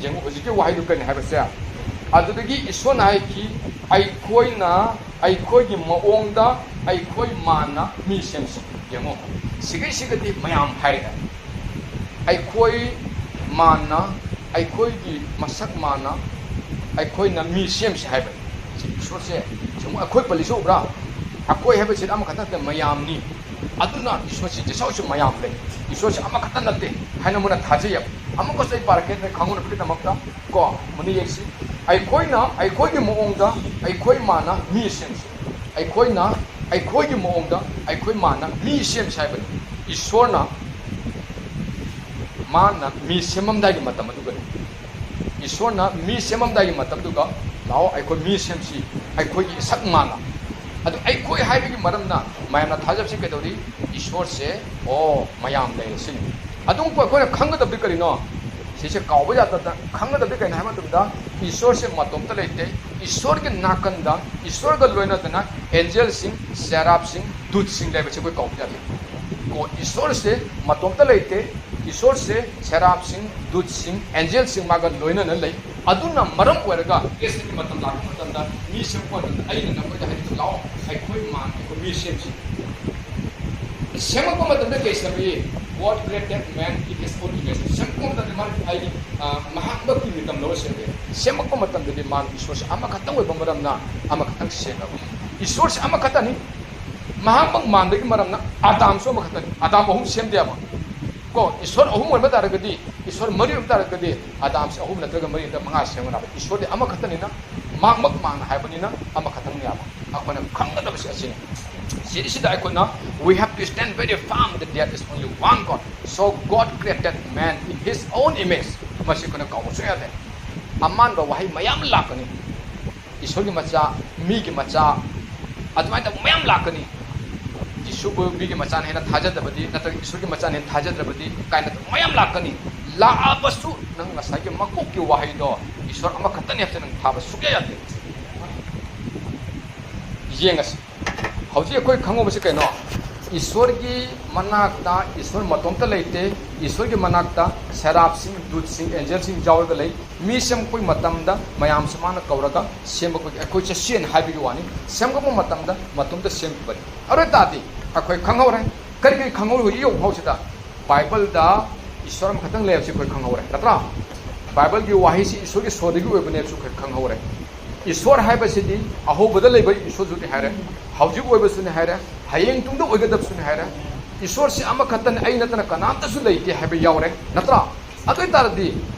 ꯌꯦꯡꯉꯨ, ꯍꯧꯖꯤꯛꯀꯤ ꯋꯥꯍꯩꯗꯨ ꯀꯔꯤ ꯍꯥꯏꯕꯁꯦ? ꯑꯗꯨꯗꯒꯤ ꯏꯁꯣꯔꯅ ꯍꯥꯏꯈꯤ, ꯑꯩꯈꯣꯏꯅ ꯑꯩꯈꯣꯏꯒꯤ ꯃꯑꯣꯡꯗ ꯑꯩꯈꯣꯏ ꯃꯥꯟꯅ ꯃꯤ ꯁꯦꯝꯁꯤ꯫ ꯌꯦꯡꯉꯨ, ꯁꯤꯒꯩꯁꯤꯒꯗꯤ ꯃꯌꯥꯝ ꯍꯥꯏꯔꯛꯑꯦ꯫ ꯑꯩꯈꯣꯏ ꯃꯥꯟꯅ, ꯑꯩꯈꯣꯏꯒꯤ ꯃꯁꯛ ꯃꯥꯟꯅ ꯑꯩꯈꯣꯏꯅ ꯃꯤ ꯁꯦꯝꯁꯤ ꯍꯥꯏꯕꯅꯤ꯫ ꯁꯤ ꯏꯁꯣꯔꯁꯦ ꯁꯨꯝ ꯑꯩꯈꯣꯏ ꯄꯜꯂꯤꯁꯤ ꯎꯕ꯭ꯔꯥ? ꯑꯩꯈꯣꯏ ꯍꯥꯏꯕꯁꯤꯗ ꯑꯃꯈꯛꯇ ꯅꯠꯇꯦ, ꯃꯌꯥꯝꯅꯤ꯫ ꯑꯗꯨꯅ ꯏꯁꯣꯔꯁꯤ ꯖꯦꯁꯥꯎꯁꯨ ꯃꯌꯥꯝ ꯂꯩ꯫ ꯏꯁꯣꯔꯁꯤ ꯑꯃꯈꯛꯇ ꯅꯠꯇꯦ ꯍꯥꯏꯅ ꯃꯣꯏꯅ ꯊꯥꯖꯩꯌꯦꯕ꯫ ꯑꯃꯨꯛꯀꯁꯨ ꯑꯩ ꯄꯥꯔꯛꯀꯦ, ꯅꯣꯏ ꯈꯪꯍꯧꯅꯕꯒꯤꯗꯃꯛꯇ ꯀꯣ, ꯃꯨꯟꯅ ꯌꯦꯡꯁꯤ꯫ ꯑꯩꯈꯣꯏꯅ ꯑꯩꯈꯣꯏꯒꯤ ꯃꯑꯣꯡꯗ ꯑꯩꯈꯣꯏ ꯃꯥꯟꯅ ꯃꯤ ꯁꯦꯝꯁꯤ꯫ ꯑꯩꯈꯣꯏꯅ ꯑꯩꯈꯣꯏꯒꯤ ꯃꯑꯣꯡꯗ ꯑꯩꯈꯣꯏ ꯃꯥꯟꯅ ꯃꯤ ꯁꯦꯝꯁꯤ ꯍꯥꯏꯕꯅꯤ꯫ ꯏꯁꯣꯔꯅ, ꯃꯥꯅ ꯃꯤ ꯁꯦꯝꯃꯝꯗꯥꯏꯒꯤ ꯃꯇꯝ ꯑꯗꯨꯒꯅꯤ꯫ ꯏꯁꯣꯔꯅ ꯃꯤ ꯁꯦꯝꯃꯝꯗꯥꯏꯒꯤ ꯃꯇꯝꯗꯨꯒ, "ꯂꯥꯛꯑꯣ, ꯑꯩꯈꯣꯏ ꯃꯤ ꯁꯦꯝꯁꯤ, ꯑꯩꯈꯣꯏꯒꯤ ꯏꯁꯛ ꯃꯥꯟꯅ"꯫ ꯑꯗꯨ "ꯑꯩꯈꯣꯏ" ꯍꯥꯏꯕꯒꯤ ꯃꯔꯝꯅ ꯃꯌꯥꯝꯅ ꯊꯥꯖꯕꯁꯤ ꯀꯩꯗꯧꯔꯤ? ꯏꯁꯣꯔꯁꯦ, ꯑꯣ, ꯃꯌꯥꯝ ꯂꯩꯔꯦ ꯁꯤꯅꯤ꯫ ꯑꯗꯨꯕꯨ ꯑꯩꯈꯣꯏꯅ ꯈꯪꯒꯗꯕꯗꯤ ꯀꯔꯤꯅꯣ? ꯁꯤꯁꯦ ꯀꯥꯎꯕ ꯌꯥꯗꯕ ꯈꯪꯒꯗꯕꯗꯤ ꯀꯩꯅꯣ ꯍꯥꯏꯕ ꯃꯇꯝꯗ, ꯏꯁꯣꯔꯁꯦ ꯃꯇꯣꯝꯇ ꯂꯩꯇꯦ꯫ ꯏꯁꯣꯔꯒꯤ ꯅꯥꯀꯟꯗ, ꯏꯁꯣꯔꯒ ꯂꯣꯏꯅꯗꯅ ꯑꯦꯟꯖꯦꯜꯁꯤꯡ, ꯁꯦꯔꯥꯞꯁꯤꯡ, ꯗꯨꯠꯁꯤꯡ ꯂꯩꯕꯁꯦ ꯑꯩꯈꯣꯏ ꯀꯥꯎꯕ ꯌꯥꯗꯦ꯫ ꯀꯣ, ꯏꯁꯣꯔꯁꯦ ꯃꯇꯣꯝꯇ ꯂꯩꯇꯦ꯫ ꯏꯁꯣꯔꯁꯦ ꯁꯦꯔꯥꯞꯁꯤꯡ, ꯗꯨꯠꯁꯤꯡ, ꯑꯦꯟꯖꯦꯜꯁꯤꯡ ꯃꯥꯒ ꯂꯣꯏꯅꯅ ꯂꯩ꯫ ꯑꯗꯨꯅ ꯃꯔꯝ ꯑꯣꯏꯔꯒ ꯀ꯭ꯔꯤꯁꯇꯒꯤ ꯃꯇꯝ ꯂꯥꯛꯄ ꯃꯇꯝꯗ, ꯃꯤ ꯁꯦꯝꯃꯛꯄ ꯃꯇꯝꯗ ꯑꯩꯅ ꯅꯈꯣꯏꯗ ꯍꯥꯏꯔꯤꯕ, "ꯂꯥꯛꯑꯣ, ꯑꯩꯈꯣꯏ ꯃꯥꯟꯅ ꯑꯩꯈꯣꯏ ꯃꯤ ꯁꯦꯝꯁꯤ"꯫ ꯁꯦꯝꯃꯛꯄ ꯃꯇꯝꯗ ꯀꯩ ꯁꯦꯝꯃꯛꯏ? God created man in his own image. ꯁꯦꯝꯃꯛꯄ ꯃꯇꯝꯗ ꯃꯥꯅ ꯍꯥꯏꯗꯤ, ꯑ, ꯃꯍꯥꯛꯃꯛꯀꯤ ꯃꯤꯇꯝ ꯂꯧꯔ ꯁꯦꯝꯃꯦ꯫ ꯁꯦꯝꯃꯛꯄ ꯃꯇꯝꯗꯗꯤ ꯃꯥꯅ ꯏꯁꯣꯔꯁꯦ ꯑꯃꯈꯛꯇꯪ ꯑꯣꯏꯕ ꯃꯔꯝꯅ ꯑꯃꯈꯛꯇꯪ ꯁꯦꯝꯃꯕ꯫ ꯏꯁꯣꯔꯁꯦ ꯑꯃꯈꯛꯇꯅꯤ꯫ ꯃꯍꯥꯛꯃꯛ ꯃꯥꯟꯕꯒꯤ ꯃꯔꯝꯅ ꯑꯗꯥꯝꯁꯨ ꯑꯃꯈꯛꯇꯅꯤ꯫ ꯑꯗꯥꯝ ꯑꯍꯨꯝ ꯁꯦꯝꯗꯦꯕ꯫ ꯀꯣ, ꯏꯁꯣꯔ ꯑꯍꯨꯝ ꯑꯣꯏꯕ ꯇꯥꯔꯒꯗꯤ, ꯏꯁꯣꯔ ꯃꯔꯤ ꯑꯣꯏꯕ ꯇꯥꯔꯒꯗꯤ, ꯑꯗꯥꯝꯁꯦ ꯑꯍꯨꯝ ꯅꯠꯇ꯭ꯔꯒ ꯃꯔꯤ ꯅꯠꯇ꯭ꯔꯒ ꯃꯉꯥ ꯁꯦꯝꯒꯅꯤ ꯍꯥꯏꯕ꯫ ꯏꯁꯣꯔꯗꯤ ꯑꯃꯈꯛꯇꯅꯤꯅ, ꯃꯍꯥꯛꯃꯛ ꯃꯥꯟꯅ ꯍꯥꯏꯕꯅꯤꯅ ꯑꯃꯈꯛꯇꯪꯅꯦꯕ꯫ ꯑꯩꯈꯣꯏꯅ ꯈꯪꯒꯗꯕꯁꯤ ꯑꯁꯤꯅꯤ꯫ ꯁꯤꯁꯤꯗ ꯑꯩꯈꯣꯏꯅ, we have to stand very firm that there is only one God. So God created man in his own image. ꯃꯁꯤ ꯑꯩꯈꯣꯏꯅ ꯀꯥꯎꯕ ꯁꯨꯡꯌꯥ ꯌꯥꯗꯦ꯫ ꯑꯃꯥꯟꯕ ꯋꯥꯍꯩ ꯃꯌꯥꯝ ꯂꯥꯛꯀꯅꯤ꯫ ꯏꯁꯣꯔꯒꯤ ꯃꯆꯥ, ꯃꯤꯒꯤ ꯃꯆꯥ, ꯑꯗꯨꯃꯥꯏꯅ ꯇꯧꯕ ꯃꯌꯥꯝ ꯂꯥꯛꯀꯅꯤ꯫ ꯖꯤꯁꯨꯕꯨ ꯃꯤꯒꯤ ꯃꯆꯥꯅ ꯍꯦꯟꯅ ꯊꯥꯖꯗꯕꯗꯤ, ꯅꯠꯇ꯭ꯔꯒ ꯏꯁꯣꯔꯒꯤ ꯃꯆꯥꯅ ꯍꯦꯟꯅ ꯊꯥꯖꯗ꯭ꯔꯕꯗꯤ ꯀꯥꯏꯅ ꯇꯧꯕ ꯃꯌꯥꯝ ꯂꯥꯛꯀꯅꯤ꯫ ꯂꯥꯛꯑꯕꯁꯨ ꯅꯪ ꯉꯁꯥꯏꯒꯤ ꯃꯀꯣꯛꯀꯤ ꯋꯥꯍꯩꯗꯣ, ꯏꯁꯣꯔ ꯑꯃꯈꯛꯇꯅꯤ ꯍꯥꯏꯕꯁꯦ ꯅꯪ ꯊꯥꯕ ꯁꯨꯡꯌꯥ ꯌꯥꯗꯦ꯫ ꯌꯦꯡꯉꯁꯤ꯫ ꯍꯧꯖꯤꯛ ꯑꯩꯈꯣꯏ ꯈꯪꯍꯧꯕꯁꯤ ꯀꯩꯅꯣ? ꯏꯁꯣꯔꯒꯤ ꯃꯅꯥꯛꯇ ꯏꯁꯣꯔ ꯃꯇꯣꯝꯇ ꯂꯩꯇꯦ꯫ ꯏꯁꯣꯔꯒꯤ ꯃꯅꯥꯛꯇ ꯁꯦꯔꯥꯞꯁꯤꯡ, ꯗꯨꯠꯁꯤꯡ, ꯑꯦꯟꯖꯦꯜꯁꯤꯡ ꯌꯥꯎꯔꯒ ꯂꯩ꯫ ꯃꯤ ꯁꯦꯝꯃꯛꯄꯒꯤ ꯃꯇꯝꯗ ꯃꯌꯥꯝꯁꯦ ꯃꯥꯅ ꯀꯧꯔꯒ ꯁꯦꯝꯃꯛꯄꯒꯤ ꯑꯩꯈꯣꯏ ꯆꯠꯁꯦꯅ ꯍꯥꯏꯕꯒꯤ ꯋꯥꯅꯤ꯫ ꯁꯦꯝꯒꯠꯄ ꯃꯇꯝꯗ ꯃꯇꯣꯝꯇ ꯁꯦꯝꯈꯤꯕꯅꯤ꯫ ꯑꯗꯨ ꯑꯣꯏ ꯇꯥꯔꯗꯤ ꯑꯩꯈꯣꯏ ꯈꯪꯍꯧꯔꯦ꯫ ꯀꯔꯤ ꯀꯔꯤ ꯈꯪꯍꯧꯔꯦ? ꯍꯧꯖꯤꯛ ꯌꯧ ꯐꯥꯎꯁꯤꯗ ꯕꯥꯏꯕꯜꯗ ꯏꯁꯣꯔ ꯑꯃꯈꯛꯇꯪ ꯂꯩ ꯍꯥꯏꯕꯁꯤ ꯑꯩꯈꯣꯏ ꯈꯪꯍꯧꯔꯦ, ꯅꯠꯇ꯭ꯔꯥ? ꯕꯥꯏꯕꯜꯒꯤ ꯋꯥꯍꯩꯁꯤ ꯏꯁꯣꯔꯒꯤ ꯁꯣꯔꯗꯒꯤ ꯑꯣꯏꯕꯅꯦ ꯍꯥꯏꯕꯁꯨ ꯑꯩꯈꯣꯏ ꯈꯪꯍꯧꯔꯦ꯫ ꯏꯁꯣꯔ ꯍꯥꯏꯕꯁꯤꯗꯤ ꯑꯍꯧꯕꯗ ꯂꯩꯕ ꯏꯁꯣꯔꯁꯨꯅꯤ ꯍꯥꯏꯔꯦ, ꯍꯧꯖꯤꯛ ꯑꯣꯏꯕꯁꯨꯅꯤ ꯍꯥꯏꯔꯦ, ꯍꯌꯦꯡ ꯇꯨꯡꯗ ꯑꯣꯏꯒꯗꯕꯁꯨꯅꯤ ꯍꯥꯏꯔꯦ꯫ ꯏꯁꯣꯔꯁꯤ ꯑꯃꯈꯛꯇꯅꯤ, ꯑꯩ ꯅꯠꯇꯅ ꯀꯅꯥꯝꯇꯁꯨ ꯂꯩꯇꯦ ꯍꯥꯏꯕ ꯌꯥꯎꯔꯦ, ꯅꯠꯇ꯭ꯔꯥ? ꯑꯗꯨ ꯑꯣꯏ ꯇꯥꯔꯗꯤ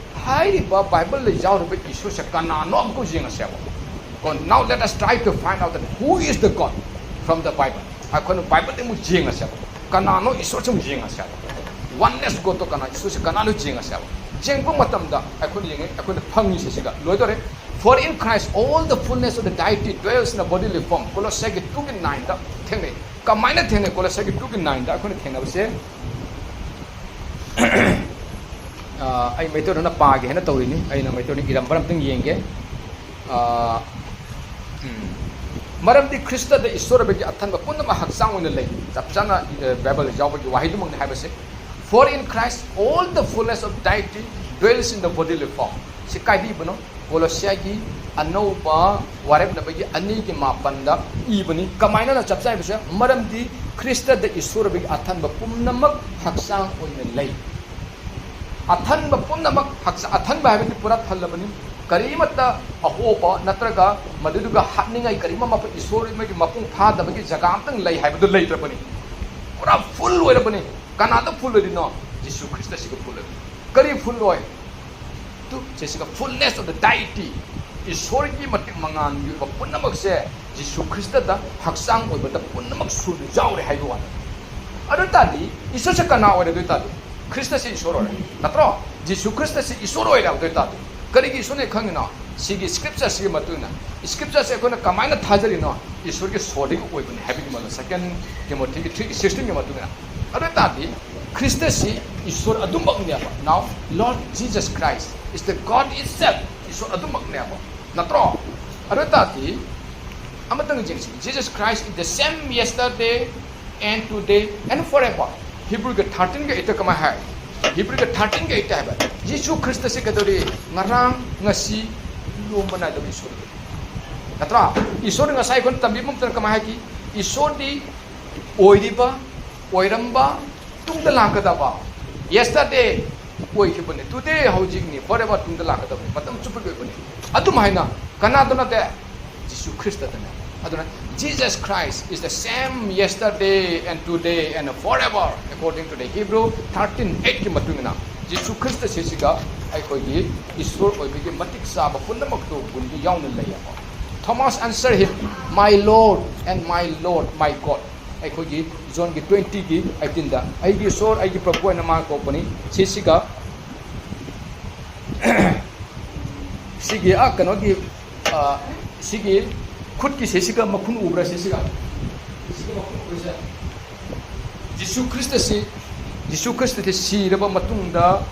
ꯍꯥꯏꯔꯤꯕ ꯕꯥꯏꯕꯜꯗ ꯌꯥꯎꯔꯤꯕ ꯏꯁꯣꯔꯁꯦ ꯀꯅꯥꯅꯣ ꯑꯃꯨꯛ ꯌꯦꯡꯉꯁꯦꯕ꯫ ꯀꯣ, now let us try to find out that who is the God from the Bible. ꯑꯩꯈꯣꯏꯅ ꯕꯥꯏꯕꯜꯗ ꯑꯃꯨꯛ ꯌꯦꯡꯉꯁꯦꯕ꯫ ꯀꯅꯥꯅꯣ ꯏꯁꯣꯔꯁꯦ ꯑꯃꯨꯛ ꯌꯦꯡꯉꯁꯦꯕ꯫ Oneness God ꯇꯣ ꯀꯅꯥ, ꯏꯁꯣꯔꯁꯦ ꯀꯅꯥꯅꯣ ꯌꯦꯡꯉꯁꯦꯕ꯫ ꯌꯦꯡꯕ ꯃꯇꯝꯗ ꯑꯩꯈꯣꯏꯅ ꯌꯦꯡꯉꯦ, ꯑꯩꯈꯣꯏꯅ ꯐꯪꯉꯤꯁꯦ ꯁꯤꯒ ꯂꯣꯏꯗꯣꯔꯦ꯫ For in Christ all the fullness of the deity dwells in a bodily form. ꯀꯣꯂꯣꯁꯥꯏꯒꯤ two ꯒꯤ nine ꯗ ꯊꯦꯡꯅꯩ꯫ ꯀꯃꯥꯏꯅ ꯊꯦꯡꯅꯩ? ꯀꯣꯂꯣꯁꯥꯏꯒꯤ two ꯒꯤ nine ꯗ ꯑꯩꯈꯣꯏꯅ ꯊꯦꯡꯅꯕꯁꯦ, ꯑ, ꯑꯩ ꯃꯩꯇꯩꯂꯣꯟꯅ ꯄꯥꯒꯦ ꯍꯥꯏꯅ ꯇꯧꯔꯤꯅꯤ꯫ ꯑꯩꯅ ꯃꯩꯇꯩꯂꯣꯟꯗ ꯏꯔꯝꯕꯔ ꯑꯝꯇꯪ ꯌꯦꯡꯒꯦ꯫ ꯑ, ꯎꯝ꯫ ꯃꯔꯝꯗꯤ ꯈ꯭ꯔꯤꯁꯇꯗ ꯏꯁꯣꯔ ꯑꯣꯏꯕꯒꯤ ꯑꯊꯟꯕ ꯄꯨꯝꯅꯃꯛ ꯍꯛꯆꯥꯡ ꯑꯣꯏꯅ ꯂꯩ꯫ ꯆꯞ ꯆꯥꯅ, ꯑ, ꯕꯥꯏꯕꯜꯗ ꯌꯥꯎꯕꯒꯤ ꯋꯥꯍꯩꯗꯨꯃꯛꯅꯤ ꯍꯥꯏꯕꯁꯦ꯫ For in Christ all the fullness of deity dwells in the bodily form. ꯁꯤ ꯀꯥꯏꯗ ꯏꯕꯅꯣ? ꯀꯣꯂꯣꯁꯤꯌꯥꯒꯤ ꯑꯅꯧꯕ ꯋꯥꯔꯦꯞꯅꯕꯒꯤ ꯑꯅꯤꯒꯤ ꯃꯥꯄꯟꯗ ꯏꯕꯅꯤ꯫ ꯀꯃꯥꯏꯅꯅ ꯆꯞ ꯆꯥꯏꯕꯁꯦ? ꯃꯔꯝꯗꯤ ꯈ꯭ꯔꯤꯁꯇꯗ ꯏꯁꯣꯔ ꯑꯣꯏꯕꯒꯤ ꯑꯊꯟꯕ ꯄꯨꯝꯅꯃꯛ ꯍꯛꯆꯥꯡ ꯑꯣꯏꯅ ꯂꯩ꯫ ꯑꯊꯟꯕ ꯄꯨꯝꯅꯃꯛ ꯍꯛꯆꯥꯡ, ꯑꯊꯟꯕ ꯍꯥꯏꯕꯗꯤ ꯄꯨꯔꯥ ꯊꯜꯂꯕꯅꯤ꯫ ꯀꯔꯤꯃꯠꯇ ꯑꯍꯣꯕ ꯅꯠꯇ꯭ꯔꯒ ꯃꯗꯨꯗꯨꯒ ꯍꯥꯞꯅꯤꯡꯉꯥꯏ ꯀꯔꯤꯃ ꯃꯄꯨ-, ꯏꯁꯣꯔ ꯑꯃꯒꯤ ꯃꯄꯨꯡ ꯐꯥꯗꯕꯒꯤ ꯖꯒꯥ ꯑꯝꯇꯪ ꯂꯩ ꯍꯥꯏꯕꯗꯨ ꯂꯩꯇ꯭ꯔꯕꯅꯤ꯫ ꯄꯨꯔꯥ ꯐꯨꯜ ꯑꯣꯏꯔꯕꯅꯤ꯫ ꯀꯅꯥꯗ ꯐꯨꯜ ꯑꯣꯏꯔꯤꯅꯣ? ꯖꯤꯁꯨ ꯈ꯭ꯔꯤꯁꯇꯁꯤꯒ ꯐꯨꯜ ꯑꯣꯏꯔꯕꯅꯤ꯫ ꯀꯔꯤ ꯐꯨꯜ ꯑꯣꯏ? ꯇꯨ, ꯁꯤꯁꯤꯒ fullness of the deity, ꯏꯁꯣꯔꯒꯤ ꯃꯇꯤꯛ ꯃꯉꯥꯜꯒꯤ ꯑꯣꯏꯕ ꯄꯨꯝꯅꯃꯛꯁꯦ ꯖꯤꯁꯨ ꯈ꯭ꯔꯤꯁꯇꯗ ꯍꯛꯆꯥꯡ ꯑꯣꯏꯕꯗ ꯄꯨꯝꯅꯃꯛ ꯁꯨꯅ ꯌꯥꯎꯔꯦ ꯍꯥꯏꯕ ꯋꯥꯅꯤ꯫ ꯑꯗꯨ ꯇꯥꯔꯗꯤ ꯏꯁꯣꯔꯁꯦ ꯀꯅꯥ ꯑꯣꯏꯔꯦ? ꯑꯗꯨ ꯇꯥꯔꯗꯤ ꯈ꯭ꯔꯤꯁꯇꯁꯦ ꯏꯁꯣꯔ ꯑꯣꯏꯔꯦ, ꯅꯠꯇ꯭ꯔꯣ? ꯖꯤꯁꯨ ꯈ꯭ꯔꯤꯁꯇꯁꯦ ꯏꯁꯣꯔ ꯑꯣꯏꯔꯦ꯫ ꯑꯗꯨ ꯇꯥꯔꯗꯤ ꯀꯔꯤꯒꯤ ꯏꯁꯣꯔꯅꯦ ꯈꯪꯉꯤꯅꯣ? ꯁꯤꯒꯤ scriptureꯁꯤꯒꯤ ꯃꯇꯨꯡ ꯏꯟꯅ, scriptureꯁꯦ ꯑꯩꯈꯣꯏꯅ ꯀꯃꯥꯏꯅ ꯊꯥꯖꯔꯤꯅꯣ? ꯏꯁꯣꯔꯒꯤ ꯁꯣꯔꯗꯒꯤ ꯑꯣꯏꯕꯅꯤ ꯍꯥꯏꯕꯒꯤ ꯃꯗꯨ Second Timothyꯒꯤ three sixteenꯒꯤ ꯃꯇꯨꯡ ꯏꯟꯅ꯫ ꯑꯗꯨ ꯇꯥꯔꯗꯤ ꯈ꯭ꯔꯤꯁꯇꯁꯤ ꯏꯁꯣꯔ ꯑꯗꯨꯃꯛꯅꯦꯕ꯫ Now, Lord Jesus Christ is the God itself. ꯏꯁꯣꯔ ꯑꯗꯨꯃꯛꯅꯦꯕ, ꯅꯠꯇ꯭ꯔꯣ? ꯑꯗꯨ ꯇꯥꯔꯗꯤ ꯑꯃꯇꯪ ꯌꯦꯡꯁꯤ, Jesus Christ is the same yesterday and today and forever. Hebrew ꯒ thirteen ꯒ eight ꯀꯃꯥꯏ ꯍꯥꯏ? Hebrew ꯒ thirteen ꯒ eight ꯍꯥꯏꯕ, ꯖꯤꯁꯨ ꯈ꯭ꯔꯤꯁꯇꯁꯤ ꯀꯩꯗꯧꯔꯤ? ꯉꯔꯥꯡ, ꯉꯁꯤ, ꯂꯣꯝꯕ ꯅꯥꯏꯗꯕ ꯏꯁꯣꯔ, ꯅꯠꯇ꯭ꯔꯥ? ꯏꯁꯣꯔꯅ ꯉꯁꯥꯏ ꯑꯩꯈꯣꯏꯅ ꯇꯝꯕꯤꯕ ꯃꯇꯝꯗ ꯀꯃꯥꯏ ꯍꯥꯏꯈꯤ? ꯏꯁꯣꯔꯗꯤ ꯑꯣꯏꯔꯤꯕ, ꯑꯣꯏꯔꯝꯕ, ꯇꯨꯡꯗ ꯂꯥꯛꯀꯗꯕ, yesterday ꯑꯣꯏꯈꯤꯕꯅꯤ, today ꯍꯧꯖꯤꯛꯅꯤ, forever ꯇꯨꯡꯗ ꯂꯥꯛꯀꯗꯕꯅꯤ, ꯃꯇꯝ ꯆꯨꯞꯄꯒꯤ ꯑꯣꯏꯕꯅꯤ꯫ ꯑꯗꯨꯝ ꯍꯥꯏꯅ ꯀꯅꯥꯗ ꯅꯠꯇꯦ? ꯖꯤꯁꯨ ꯈ꯭ꯔꯤꯁꯇꯗꯅꯦ꯫ ꯑꯗꯨꯅ Jesus Christ is the same yesterday and today and forever, according to the Hebrew thirteen eight ꯀꯤ ꯃꯇꯨꯡ ꯏꯟꯅ ꯖꯤꯁꯨ ꯈ꯭ꯔꯤꯁꯇ ꯁꯤꯁꯤꯒ ꯑꯩꯈꯣꯏꯒꯤ ꯏꯁꯣꯔ ꯑꯣꯏꯕꯒꯤ ꯃꯇꯤꯛ ꯆꯥꯕ ꯄꯨꯝꯅꯃꯛꯇꯨ ꯒꯨꯟꯗꯨ ꯌꯥꯎꯅ ꯂꯩꯌꯦꯕ꯫ Thomas answered him, "My Lord and my Lord, my God." ꯑꯩꯈꯣꯏꯒꯤ ꯖꯣꯟꯒꯤ twentyꯒꯤ eighteenꯗ, "ꯑꯩꯒꯤ ꯏꯁꯣꯔ, ꯑꯩꯒꯤ ꯄ꯭ꯔꯚꯨ" ꯍꯥꯏꯅ ꯃꯥ ꯀꯧꯔꯛꯄꯅꯤ꯫ ꯁꯤꯁꯤꯒ, ꯁꯤꯒꯤ, ꯑ, ꯀꯩꯅꯣꯒꯤ, ꯑ, ꯁꯤꯒꯤ ꯈꯨꯠꯀꯤ ꯁꯤꯁꯤꯒ ꯃꯈꯨꯟ ꯎꯕ꯭ꯔꯥ? ꯁꯤꯁꯤꯒ, ꯁꯤꯒꯤ ꯃꯈꯨꯟ ꯎꯕ꯭ꯔꯥ? ꯖꯤꯁꯨ ꯈ꯭ꯔꯤꯁꯇꯁꯤ, ꯖꯤꯁꯨ ꯈ꯭ꯔꯤꯁꯇꯁꯤ ꯁꯤꯔꯕ ꯃꯇꯨꯡꯗ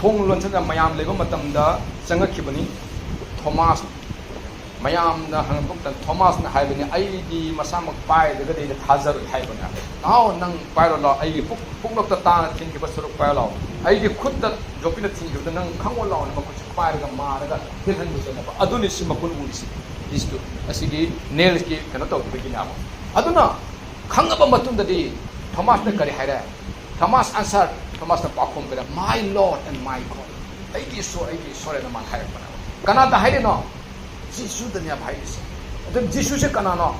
ꯊꯣꯡ ꯂꯣꯟꯁꯤꯟꯅ ꯃꯌꯥꯝ ꯂꯩꯕ ꯃꯇꯝꯗ ꯆꯪꯉꯛꯈꯤꯕꯅꯤ꯫ ꯊꯣꯃꯥꯁ, ꯃꯌꯥꯝꯅ ꯍꯪꯉꯛꯄ ꯃꯇꯝꯗ ꯊꯣꯃꯥꯁꯅ ꯍꯥꯏꯕꯅꯤ, "ꯑꯩꯗꯤ ꯃꯁꯥꯃꯛ ꯄꯥꯏꯗ꯭ꯔꯒꯗꯤ ꯑꯩꯗꯤ ꯊꯥꯖꯔꯣꯏ" ꯍꯥꯏꯕꯅꯦ꯫ "ꯂꯥꯛꯑꯣ, ꯅꯪ ꯄꯥꯏꯔꯣ ꯂꯥꯛꯑꯣ, ꯑꯩꯒꯤ ꯄꯨꯛ, ꯄꯨꯛꯂꯣꯛꯇ ꯇꯥꯅ ꯊꯤꯟꯈꯤꯕ ꯁꯔꯨꯛ ꯄꯥꯏꯔꯣ ꯂꯥꯛꯑꯣ, ꯑꯩꯒꯤ ꯈꯨꯠꯇ ꯌꯣꯠꯄꯤꯅ ꯊꯤꯟꯈꯤꯕꯗ ꯅꯪ ꯈꯪꯉꯣ ꯂꯥꯛꯑꯣꯅ" ꯃꯈꯨꯠꯁꯦ ꯄꯥꯏꯔꯒ ꯃꯥꯔꯒ ꯊꯤꯜꯍꯟꯕ ꯆꯠꯅꯕ꯫ ꯑꯗꯨꯅꯤ ꯁꯤ ꯃꯈꯨꯟ ꯎꯔꯤꯁꯤ꯫ ꯈ꯭ꯔꯤꯁꯇꯨ ꯑꯁꯤꯒꯤ nailsꯀꯤ ꯀꯩꯅꯣ ꯇꯧꯈꯤꯕꯒꯤꯅꯦꯕ꯫ ꯑꯗꯨꯅ ꯈꯪꯉꯕ ꯃꯇꯨꯡꯗꯗꯤ ꯊꯣꯃꯥꯁꯅ ꯀꯔꯤ ꯍꯥꯏꯔꯦ? Thomas answered, ꯊꯣꯃꯥꯁꯅ ꯄꯥꯎꯈꯨꯝ ꯄꯤꯔꯦ, "My Lord and my God." ꯑꯩꯒꯤ ꯏꯁꯣꯔ, ꯑꯩꯒꯤ ꯏꯁꯣꯔ ꯍꯥꯏꯅ ꯃꯥꯅ ꯍꯥꯏꯔꯛꯄꯅꯦꯕ꯫ ꯀꯅꯥꯗ ꯍꯥꯏꯔꯤꯅꯣ? ꯖꯤꯁꯨꯗꯅꯦꯕ ꯍꯥꯏꯔꯤꯁꯦ꯫ ꯑꯗꯨ ꯖꯤꯁꯨꯁꯦ ꯀꯅꯥꯅꯣ?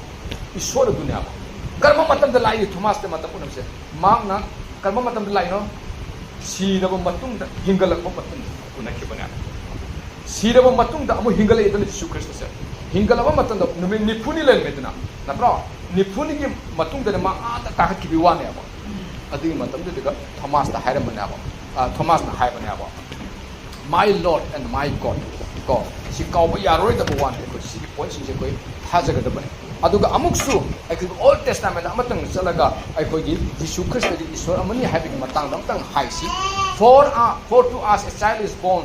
ꯏꯁꯣꯔ ꯑꯗꯨꯅꯦꯕ꯫ ꯀꯔꯝꯕ ꯃꯇꯝꯗ ꯂꯥꯛꯏ ꯊꯣꯃꯥꯁꯇ ꯃꯇꯝ ꯄꯨꯝꯅꯃꯛꯁꯦ? ꯃꯍꯥꯛꯅ ꯀꯔꯝꯕ ꯃꯇꯝꯗ ꯂꯥꯛꯏꯅꯣ? ꯁꯤꯔꯕ ꯃꯇꯨꯡꯗ, ꯍꯤꯡꯒꯠꯂꯛꯄ ꯃꯇꯨꯡꯗ ꯎꯅꯈꯤꯕꯅꯦꯕ꯫ ꯁꯤꯔꯕ ꯃꯇꯨꯡꯗ ꯑꯃꯨꯛ ꯍꯤꯡꯒꯠꯂꯛꯏꯗꯅ ꯖꯤꯁꯨ ꯈ꯭ꯔꯤꯁꯇꯁꯦ꯫ ꯍꯤꯡꯒꯠꯂꯛꯄ ꯃꯇꯝꯗ ꯅꯨꯃꯤꯠ ꯅꯤꯐꯨꯅꯤ ꯂꯩꯔꯝꯃꯦꯗꯅ, ꯅꯠꯇ꯭ꯔꯣ? ꯅꯤꯐꯨꯅꯤꯒꯤ ꯃꯇꯨꯡꯗꯅꯦ ꯃꯥ ꯑꯥꯗ ꯀꯥꯈꯠꯈꯤꯕꯒꯤ ꯋꯥꯅꯦꯕ꯫ ꯑꯗꯨꯒꯤ ꯃꯇꯝꯗꯨꯗ ꯊꯣꯃꯥꯁꯇ ꯍꯥꯏꯔꯝꯕꯅꯦꯕ, ꯑ, ꯊꯣꯃꯥꯁꯅ ꯍꯥꯏꯕꯅꯦꯕ, "My Lord and my God." ꯀꯣ, ꯁꯤ ꯀꯥꯎꯕ ꯌꯥꯔꯣꯏꯗꯕ ꯋꯥꯅꯤ꯫ ꯑꯩꯈꯣꯏ ꯁꯤꯒꯤ ꯄꯣꯏꯟꯁꯤꯡꯁꯦ ꯑꯩꯈꯣꯏ ꯊꯥꯖꯒꯗꯕꯅꯤ꯫ ꯑꯗꯨꯒ ꯑꯃꯨꯛꯁꯨ ꯑꯩꯈꯣꯏꯒꯤ Old Testament ꯑꯃꯇꯪ ꯆꯠꯂꯒ ꯑꯩꯈꯣꯏꯒꯤ ꯖꯤꯁꯨ ꯈ꯭ꯔꯤꯁꯇꯒꯤ ꯏꯁꯣꯔ ꯑꯃꯅꯤ ꯍꯥꯏꯕꯒꯤ ꯃꯇꯥꯡꯗ ꯑꯃꯇꯪ ꯍꯥꯏꯁꯤ꯫ "For, uh, for to us a child is born,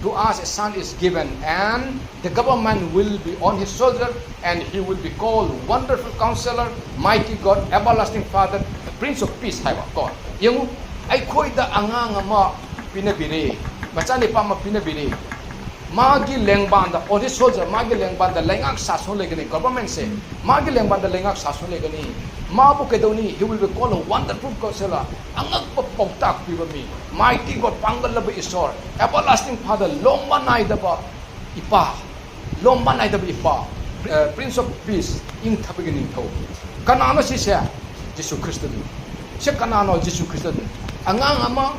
to us a son is given, and the government will be on his shoulder, and he will be called Wonderful Counselor, Mighty God, Everlasting Father, Prince of Peace" ꯍꯥꯏꯕ ꯀꯣ꯫ ꯌꯦꯡꯉꯨ, ꯑꯩꯈꯣꯏꯗ ꯑꯉꯥꯡ ꯑꯃ ꯄꯤꯅꯕꯤꯔꯦ, ꯃꯆꯥꯅꯤꯄꯥ ꯑꯃ ꯄꯤꯅꯕꯤꯔꯦ꯫ ꯃꯥꯒꯤ ꯂꯦꯡꯕꯥꯟꯗ, on his shoulder, ꯃꯥꯒꯤ ꯂꯦꯡꯕꯥꯟꯗ ꯂꯩꯉꯥꯛ ꯁꯥꯁꯣꯟ ꯂꯩꯒꯅꯤ, ꯒꯣꯚꯔꯟꯃꯦꯟꯁꯦ꯫ ꯃꯥꯒꯤ ꯂꯦꯡꯕꯥꯟꯗ ꯂꯩꯉꯥꯛ ꯁꯥꯁꯣꯟ ꯂꯩꯒꯅꯤ꯫ ꯃꯥꯕꯨ ꯀꯩꯗꯧꯅꯤ? He will be called a Wonderful Counselor, ꯑꯉꯛꯄ ꯄꯥꯎꯇꯥꯛ ꯄꯤꯕ ꯃꯤ, Mighty God, ꯄꯥꯡꯒꯜꯂꯕ ꯏꯁꯣꯔ, Everlasting Father, ꯂꯣꯝꯕ ꯅꯥꯏꯗꯕ ꯏꯄꯥ, ꯂꯣꯝꯕ ꯅꯥꯏꯗꯕ ꯏꯄꯥ, ꯑ, Prince of Peace, ꯏꯪꯊꯕꯒꯤ ꯅꯤꯡꯊꯧ꯫ ꯀꯅꯥꯅꯣ ꯁꯤꯁꯦ? ꯖꯤꯁꯨ ꯈ꯭ꯔꯤꯁꯇꯗꯨꯅꯤ꯫ ꯁꯤ ꯀꯅꯥꯅꯣ? ꯖꯤꯁꯨ ꯈ꯭ꯔꯤꯁꯇꯗꯨꯅꯤ꯫ ꯑꯉꯥꯡ ꯑꯃ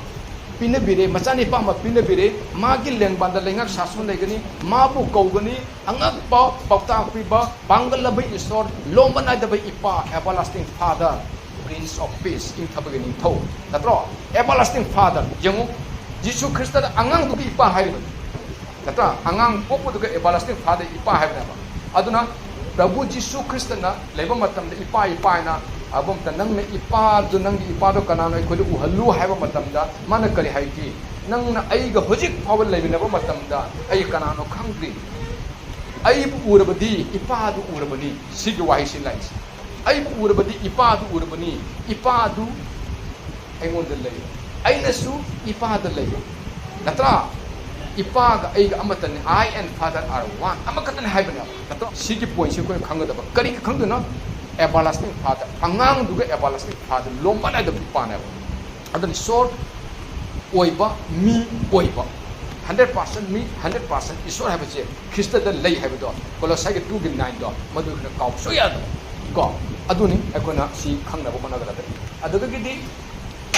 ꯄꯤꯅꯕꯤꯔꯦ, ꯃꯆꯥꯅꯤꯄꯥ ꯑꯃ ꯄꯤꯅꯕꯤꯔꯦ, ꯃꯥꯒꯤ ꯂꯦꯡꯕꯥꯟꯗ ꯂꯩꯉꯥꯛ ꯁꯥꯁꯣꯟ ꯂꯩꯒꯅꯤ, ꯃꯥꯕꯨ ꯀꯧꯒꯅꯤ, ꯑꯉꯛꯄ ꯄꯥꯎꯇꯥꯛ ꯄꯤꯕ, ꯄꯥꯡꯒꯜꯂꯕ ꯏꯁꯣꯔ, ꯂꯣꯝꯕ ꯅꯥꯏꯗꯕ ꯏꯄꯥ, Everlasting Father, Prince of Peace, ꯏꯪꯊꯕꯒꯤ ꯅꯤꯡꯊꯧ, ꯅꯠꯇ꯭ꯔꯣ? Everlasting Father, ꯌꯦꯡꯉꯨ, ꯖꯤꯁꯨ ꯈ꯭ꯔꯤꯁꯇꯗ ꯑꯉꯥꯡꯗꯨꯒꯤ ꯏꯄꯥ ꯍꯥꯏꯔꯤꯕꯅꯤ, ꯅꯠꯇ꯭ꯔꯥ? ꯑꯉꯥꯡ ꯄꯣꯛꯄꯗꯨꯒ Everlasting Father ꯏꯄꯥ ꯍꯥꯏꯕꯅꯦꯕ꯫ ꯑꯗꯨꯅ ꯄ꯭ꯔꯚꯨ ꯖꯤꯁꯨ ꯈ꯭ꯔꯤꯁꯇꯅ ꯂꯩꯕ ꯃꯇꯝꯗ ꯏꯄꯥ, ꯏꯄꯥ ꯍꯥꯏꯅ ꯍꯥꯏꯕ ꯃꯇꯝꯗ, "ꯅꯪꯅ ꯏꯄꯥꯗꯨ, ꯅꯪꯒꯤ ꯏꯄꯥꯗꯣ ꯀꯅꯥꯅꯣ? ꯑꯩꯈꯣꯏꯗ ꯎꯍꯜꯂꯨ" ꯍꯥꯏꯕ ꯃꯇꯝꯗ ꯃꯥꯅ ꯀꯔꯤ ꯍꯥꯏꯈꯤ? "ꯅꯪꯅ ꯑꯩꯒ ꯍꯧꯖꯤꯛ ꯐꯥꯎꯕ ꯂꯩꯃꯤꯟꯅꯕ ꯃꯇꯝꯗ ꯑꯩ ꯀꯅꯥꯅꯣ ꯈꯪꯗ꯭ꯔꯤ꯫ ꯑꯩꯕꯨ ꯎꯔꯕꯗꯤ ꯏꯄꯥꯗꯨ ꯎꯔꯕꯅꯤ"꯫ ꯁꯤꯒꯤ ꯋꯥꯍꯩꯁꯤ ꯂꯥꯛꯏꯁꯦ꯫ "ꯑꯩꯕꯨ ꯎꯔꯕꯗꯤ ꯏꯄꯥꯗꯨ ꯎꯔꯕꯅꯤ, ꯏꯄꯥꯗꯨ ꯑꯩꯉꯣꯟꯗ ꯂꯩ, ꯑꯩꯅꯁꯨ ꯏꯄꯥꯗ ꯂꯩ"꯫ ꯅꯠꯇ꯭ꯔꯥ? "ꯏꯄꯥꯒ ꯑꯩꯒ ꯑꯃꯠꯇꯅꯤ", "I and Father are one", ꯑꯃꯈꯛꯇꯅꯤ ꯍꯥꯏꯕꯅꯦꯕ, ꯅꯠꯇ꯭ꯔꯣ? ꯁꯤꯒꯤ ꯄꯣꯏꯟꯁꯦ ꯑꯩꯈꯣꯏꯅ ꯈꯪꯒꯗꯕ꯫ ꯀꯔꯤꯒꯤ ꯈꯪꯗꯣꯏꯅꯣ? Everlasting Father, ꯑꯉꯥꯡꯗꯨꯒ Everlasting Father ꯂꯣꯝꯕ ꯅꯥꯏꯗꯕ ꯏꯄꯥꯅꯦꯕ꯫ ꯑꯗꯨꯅ ꯏꯁꯣꯔ ꯑꯣꯏꯕ, ꯃꯤ ꯑꯣꯏꯕ, ꯍꯟꯗ꯭ꯔꯦꯠ ꯄꯥꯔꯁꯦꯟ ꯃꯤ, ꯍꯟꯗ꯭ꯔꯦꯠ ꯄꯥꯔꯁꯦꯟ ꯏꯁꯣꯔ ꯍꯥꯏꯕꯁꯦ ꯈ꯭ꯔꯤꯁꯇꯗ ꯂꯩ ꯍꯥꯏꯕꯗꯣ, ꯀꯣꯂꯣꯁꯥꯏꯒꯤ ꯇꯨꯒꯤ ꯅꯥꯏꯟꯗꯣ, ꯃꯗꯨ ꯑꯩꯈꯣꯏꯅ ꯀꯥꯎꯕ ꯁꯨꯡꯌꯥ ꯌꯥꯗꯕ ꯀꯣ꯫ ꯑꯗꯨꯅꯤ ꯑꯩꯈꯣꯏꯅ ꯁꯤ ꯈꯪꯅꯕ ꯍꯣꯠꯅꯒꯗꯕꯅꯤ꯫ ꯑꯗꯨꯗꯒꯤꯗꯤ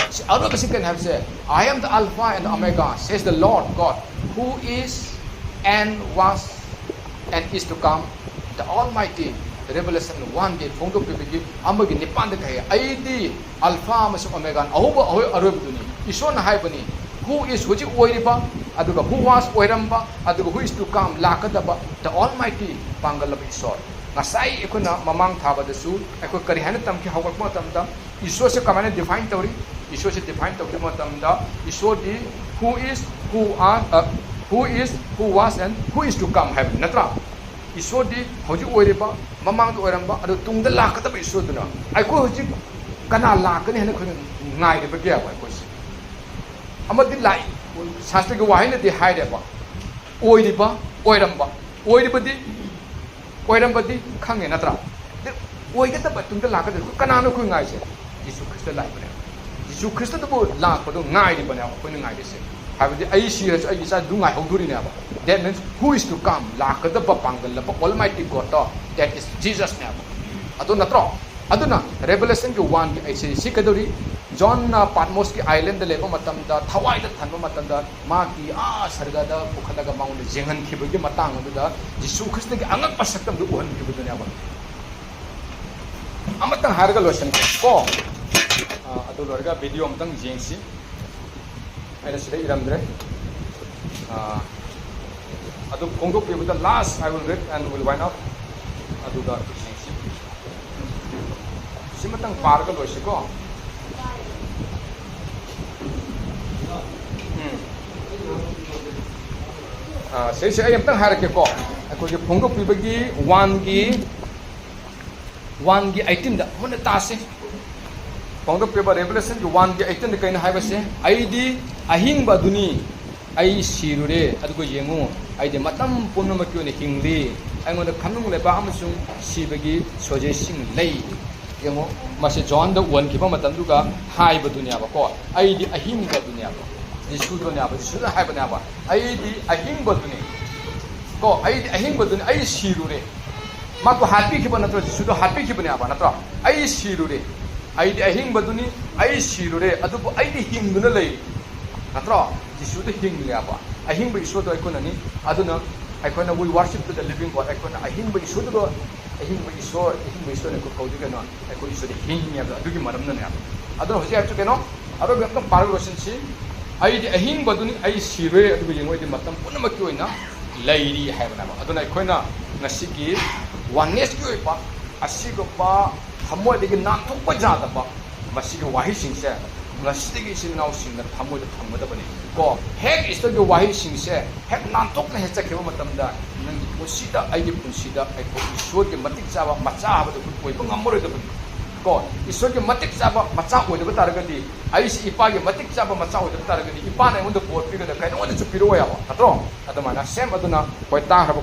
ꯁꯤ ꯑꯔꯣꯏꯕꯁꯤ ꯀꯩꯅꯣ ꯍꯥꯏꯕꯁꯦ, "I am the Alpha and the Omega, says the Lord God, who is and was and is to come, the Almighty." Revelation ꯋꯥꯟꯒꯤ ꯐꯣꯡꯗꯣꯛꯄꯤꯕꯒꯤ ꯑꯃꯒꯤ ꯅꯤꯄꯥꯟꯗ ꯀꯩ ꯍꯥꯏ? "ꯑꯩꯗꯤ ꯑꯜꯐꯥ ꯑꯃꯁꯨꯡ ꯑꯣꯃꯦꯒꯥ, ꯑꯍꯧꯕ ꯑꯍꯣꯏ ꯑꯔꯣꯏꯕꯗꯨꯅꯤ꯫" ꯏꯁꯣꯔꯅ ꯍꯥꯏꯕꯅꯤ, "Who is", ꯍꯧꯖꯤꯛ ꯑꯣꯏꯔꯤꯕ, ꯑꯗꯨꯒ "Who was", ꯑꯣꯏꯔꯝꯕ, ꯑꯗꯨꯒ "Who is to come", ꯂꯥꯛꯀꯗꯕ, the Almighty, ꯄꯥꯡꯒꯜꯂꯕ ꯏꯁꯣꯔ꯫ ꯉꯁꯥꯏ ꯑꯩꯈꯣꯏꯅ ꯃꯃꯥꯡ ꯊꯥꯕꯗꯁꯨ ꯑꯩꯈꯣꯏ ꯀꯔꯤ ꯍꯥꯏꯅ ꯇꯝꯈꯤ? ꯍꯧꯒꯠꯄ ꯃꯇꯝꯗ ꯏꯁꯣꯔꯁꯦ ꯀꯃꯥꯏꯅ ꯗꯤꯐꯥꯏꯟ ꯇꯧꯔꯤ? ꯏꯁꯣꯔꯁꯦ ꯗꯤꯐꯥꯏꯟ ꯇꯧꯈꯤꯕ ꯃꯇꯝꯗ ꯏꯁꯣꯔꯗꯤ "Who is, who are, uh, who is, who was and who is to come" ꯍꯥꯏꯕꯅꯤ, ꯅꯠꯇ꯭ꯔꯥ? ꯏꯁꯣꯔꯗꯤ ꯍꯧꯖꯤꯛ ꯑꯣꯏꯔꯤꯕ, ꯃꯃꯥꯡꯗ ꯑꯣꯏꯔꯝꯕ, ꯑꯗꯨ ꯇꯨꯡꯗ ꯂꯥꯛꯀꯗꯕ ꯏꯁꯣꯔꯗꯨꯅ꯫ ꯑꯩꯈꯣꯏ ꯍꯧꯖꯤꯛ ꯀꯅꯥ ꯂꯥꯛꯀꯅꯤ ꯍꯥꯏꯅ ꯑꯩꯈꯣꯏꯅ ꯉꯥꯏꯔꯤꯕꯒꯦꯕ? ꯑꯩꯈꯣꯏꯁꯦ ꯑꯃꯗꯤ ꯂꯥꯛꯏ, ꯁꯥꯁꯇ꯭ꯔꯒꯤ ꯋꯥꯍꯩꯅꯗꯤ ꯍꯥꯏꯔꯦꯕ, ꯑꯣꯏꯔꯤꯕ, ꯑꯣꯏꯔꯝꯕ꯫ ꯑꯣꯏꯔꯤꯕꯗꯤ, ꯑꯣꯏꯔꯝꯕꯗꯤ ꯈꯪꯉꯦ, ꯅꯠꯇ꯭ꯔꯥ? ꯑꯗ ꯑꯣꯏꯒꯗꯕ, ꯇꯨꯡꯗ ꯂꯥꯛꯀꯗꯕ ꯀꯅꯥꯅꯣ ꯑꯩꯈꯣꯏ ꯉꯥꯏꯁꯦ? Jesus Christ ꯂꯥꯛꯏꯕꯅꯦ꯫ ꯖꯤꯁꯨ ꯈ꯭ꯔꯤꯁꯇꯗꯨꯕꯨ ꯂꯥꯛꯄꯗꯣ ꯉꯥꯏꯔꯤꯕꯅꯦꯕ ꯑꯩꯈꯣꯏꯅ ꯉꯥꯏꯔꯤꯁꯦ꯫ ꯍꯥꯏꯕꯗꯤ ꯑꯩ ꯁꯤꯔꯁꯨ ꯑꯩꯒꯤ ꯏꯆꯥꯗꯨ ꯉꯥꯏꯍꯧꯗꯣꯔꯤꯅꯦꯕ꯫ That means, who is to come? ꯂꯥꯛꯀꯗꯕ ꯄꯥꯡꯒꯜꯂꯕ Almighty God to, that is Jesus ꯅꯦꯕ꯫ ꯑꯗꯨ ꯅꯠꯇ꯭ꯔꯣ? ꯑꯗꯨꯅ Revelation ꯒꯤ ꯋꯥꯟꯒꯤ ꯑꯩꯁꯦ ꯁꯤ ꯀꯩꯗꯧꯔꯤ? ꯖꯣꯟꯅ ꯄꯥꯠꯃꯣꯁꯀꯤ ꯑꯥꯏꯂꯦꯟꯗ ꯂꯩꯕ ꯃꯇꯝꯗ, ꯊꯋꯥꯏꯗ ꯊꯟꯕ ꯃꯇꯝꯗ, ꯃꯥꯒꯤ ꯑꯥ ꯁꯔꯒꯗ ꯄꯨꯈꯠꯂꯒ ꯃꯉꯣꯟꯗ ꯌꯦꯡꯍꯟꯈꯤꯕꯒꯤ ꯃꯇꯥꯡ ꯑꯗꯨꯗ ꯖꯤꯁꯨ ꯈ꯭ꯔꯤꯁꯇꯒꯤ ꯑꯉꯛꯄ ꯁꯛꯇꯝꯗꯨ ꯎꯍꯟꯈꯤꯕꯗꯨꯅꯦꯕ꯫ ꯑꯃꯇꯪ ꯍꯥꯏꯔꯒ ꯂꯣꯏꯁꯤꯟꯒꯦ ꯀꯣ꯫ ꯑꯥ, ꯑꯗꯨ ꯂꯣꯏꯔꯒ ꯚꯤꯗꯤꯑꯣ ꯑꯃꯇꯪ ꯌꯦꯡꯁꯤ꯫ ꯑꯩꯅ ꯁꯤꯗ ꯏꯔꯝꯗ꯭ꯔꯦ꯫ ꯑꯥ, ꯑꯗꯨ ꯐꯣꯡꯗꯣꯛꯄꯤꯕꯗ, last I will read and will wind up꯫ ꯑꯗꯨꯒ ꯌꯦꯡꯁꯤ꯫ ꯁꯤꯃꯇꯪ ꯄꯥꯔꯒ ꯂꯣꯏꯁꯤꯀꯣ꯫ ꯎꯝ꯫ ꯑꯥ, ꯁꯤꯁꯦ ꯑꯩ ꯑꯝꯇꯪ ꯍꯥꯏꯔꯛꯀꯦꯀꯣ꯫ ꯑꯩꯈꯣꯏꯒꯤ ꯐꯣꯡꯗꯣꯛꯄꯤꯕꯒꯤ ꯋꯥꯟꯒꯤ, ꯋꯥꯟꯒꯤ ꯑꯩꯠꯇꯤꯟꯗ ꯃꯨꯟꯅ ꯇꯥꯁꯤ꯫ ꯐꯣꯡꯗꯣꯛꯄꯤꯕ Revelation ꯒꯤ ꯋꯥꯟꯒꯤ ꯑꯩꯠꯇꯤꯟꯗ ꯀꯩꯅꯣ ꯍꯥꯏꯕꯁꯦ? "ꯑꯩꯗꯤ ꯑꯍꯤꯡꯕ ꯑꯗꯨꯅꯤ꯫ ꯑꯩ ꯁꯤꯔꯨꯔꯦ, ꯑꯗꯨꯒ ꯌꯦꯡꯉꯨ, ꯑꯩꯗꯤ ꯃꯇꯝ ꯄꯨꯝꯅꯃꯛꯀꯤ ꯑꯣꯏꯅ ꯍꯤꯡꯂꯤ꯫ ꯑꯩꯉꯣꯟꯗ ꯈꯝꯅꯨꯡ ꯂꯩꯕꯥꯛ ꯑꯃꯁꯨꯡ ꯁꯤꯕꯒꯤ ꯁꯣꯖꯦꯁꯤꯡ ꯂꯩ꯫ ꯌꯦꯡꯉꯣ, ꯃꯁꯤ ꯖꯣꯟꯗ ꯎꯍꯟꯈꯤꯕ ꯃꯇꯝꯗꯨꯒ ꯍꯥꯏꯕꯗꯨꯅꯦꯕꯀꯣ꯫ "ꯑꯩꯗꯤ ꯑꯍꯤꯡꯕꯗꯨꯅꯦꯕ, ꯖꯤꯁꯨꯗꯨꯅꯦꯕ, ꯖꯤꯁꯨꯗ ꯍꯥꯏꯕꯅꯦꯕ, 'ꯑꯩꯗꯤ ꯑꯍꯤꯡꯕꯗꯨꯅꯤ꯫ ꯀꯣ, ꯑꯩꯗꯤ ꯑꯍꯤꯡꯕꯗꯨꯅꯤ, ꯑꯩ ꯁꯤꯔꯨꯔꯦ.'" ꯃꯥꯕꯨ ꯍꯥꯠꯄꯤꯈꯤꯕ ꯅꯠꯇ꯭ꯔꯣ? ꯖꯤꯁꯨꯗꯣ ꯍꯥꯠꯄꯤꯈꯤꯕꯅꯦꯕ, ꯅꯠꯇ꯭ꯔꯣ? "ꯑꯩ ꯁꯤꯔꯨꯔꯦ, ꯑꯩꯗꯤ ꯑꯍꯤꯡꯕꯗꯨꯅꯤ, ꯑꯩ ꯁꯤꯔꯨꯔꯦ, ꯑꯗꯨꯕꯨ ꯑꯩꯗꯤ ꯍꯤꯡꯗꯨꯅ ꯂꯩꯔꯤ"꯫ ꯅꯠꯇ꯭ꯔꯣ? ꯖꯤꯁꯨꯗ ꯍꯤꯡꯂꯦꯕ꯫ ꯑꯍꯤꯡꯕ ꯏꯁꯣꯔꯗꯣ ꯑꯩꯈꯣꯏꯅꯅꯤ꯫ ꯑꯗꯨꯅ ꯑꯩꯈꯣꯏꯅ "We worship to the living God", ꯑꯩꯈꯣꯏꯅ ꯑꯍꯤꯡꯕ ꯏꯁꯣꯔꯗꯨꯗ, ꯑꯍꯤꯡꯕ ꯏꯁꯣꯔ, ꯑꯍꯤꯡꯕ ꯏꯁꯣꯔꯅ ꯑꯩꯈꯣꯏ ꯀꯧꯗꯣꯏ ꯀꯩꯅꯣ? ꯑꯩꯈꯣꯏ ꯏꯁꯣꯔꯗꯤ ꯍꯤꯡꯉꯦꯕ, ꯑꯗꯨꯒꯤ ꯃꯔꯝꯅꯅꯦꯕ꯫ ꯑꯗꯨꯅ ꯍꯧꯖꯤꯛ ꯍꯥꯏꯕꯁꯤ ꯀꯩꯅꯣ? ꯑꯔꯣꯏꯕ ꯑꯝꯇꯪ ꯄꯥꯔꯒ ꯂꯣꯏꯁꯤꯟꯁꯤ꯫ "ꯑꯩꯗꯤ ꯑꯍꯤꯡꯕꯗꯨꯅꯤ, ꯑꯩ ꯁꯤꯔꯣꯏ, ꯑꯗꯨꯒ ꯌꯦꯡꯉꯣ, ꯑꯩꯗꯤ ꯃꯇꯝ ꯄꯨꯝꯅꯃꯛꯀꯤ ꯑꯣꯏꯅ ꯂꯩꯔꯤ" ꯍꯥꯏꯕꯅꯦꯕ꯫ ꯑꯗꯨꯅ ꯑꯩꯈꯣꯏꯅ ꯉꯁꯤꯒꯤ ꯋꯥꯟꯅꯦꯁꯀꯤ ꯑꯣꯏꯕ ꯑꯁꯤꯒꯨꯝꯕ ꯊꯃꯣꯏꯗꯒꯤ ꯅꯥꯟꯊꯣꯛꯄ ꯌꯥꯗꯕ ꯃꯁꯤꯒꯤ ꯋꯥꯍꯩꯁꯤꯡꯁꯦ ꯉꯁꯤꯗꯒꯤ ꯏꯆꯤꯟ ꯏꯅꯥꯎꯁꯤꯡꯅ ꯊꯃꯣꯏꯗ ꯊꯝꯒꯗꯕꯅꯤ꯫ ꯀꯣ, ꯍꯦꯛ ꯏꯁꯣꯔꯒꯤ ꯋꯥꯍꯩꯁꯤꯡꯁꯦ ꯍꯦꯛ ꯅꯥꯟꯊꯣꯛꯅ ꯍꯦꯛ ꯆꯠꯈꯤꯕ ꯃꯇꯝꯗ, ꯅꯪꯒꯤ ꯄꯨꯟꯁꯤꯗ, ꯑꯩꯒꯤ ꯄꯨꯟꯁꯤꯗ ꯑꯩꯈꯣꯏ ꯏꯁꯣꯔꯒꯤ ꯃꯇꯤꯛ ꯆꯥꯕ ꯃꯆꯥ ꯍꯥꯏꯕꯗꯨ ꯑꯩꯈꯣꯏ ꯑꯣꯏꯕ ꯉꯝꯃꯔꯣꯏꯗꯕꯅꯤ꯫ ꯀꯣ, ꯏꯁꯣꯔꯒꯤ ꯃꯇꯤꯛ ꯆꯥꯕ ꯃꯆꯥ ꯑꯣꯏꯗꯕ ꯇꯥꯔꯒꯗꯤ, ꯑꯩꯁꯤ ꯏꯄꯥꯒꯤ ꯃꯇꯤꯛ ꯆꯥꯕ ꯃꯆꯥ ꯑꯣꯏꯗꯕ ꯇꯥꯔꯒꯗꯤ, ꯏꯄꯥꯅ ꯑꯩꯉꯣꯟꯗ ꯕꯣꯔ ꯄꯤꯒꯗ꯭ꯔꯥ? ꯀꯩꯅꯣꯉꯣꯟꯗꯁꯨ ꯄꯤꯔꯛꯑꯣꯏ ꯍꯥꯏꯕ, ꯅꯠꯇ꯭ꯔꯣ? ꯑꯗꯨꯃꯥꯏꯅ ꯁꯦꯝ ꯑꯗꯨꯅ ꯑꯩꯈꯣꯏ ꯇꯥꯈ꯭ꯔꯕ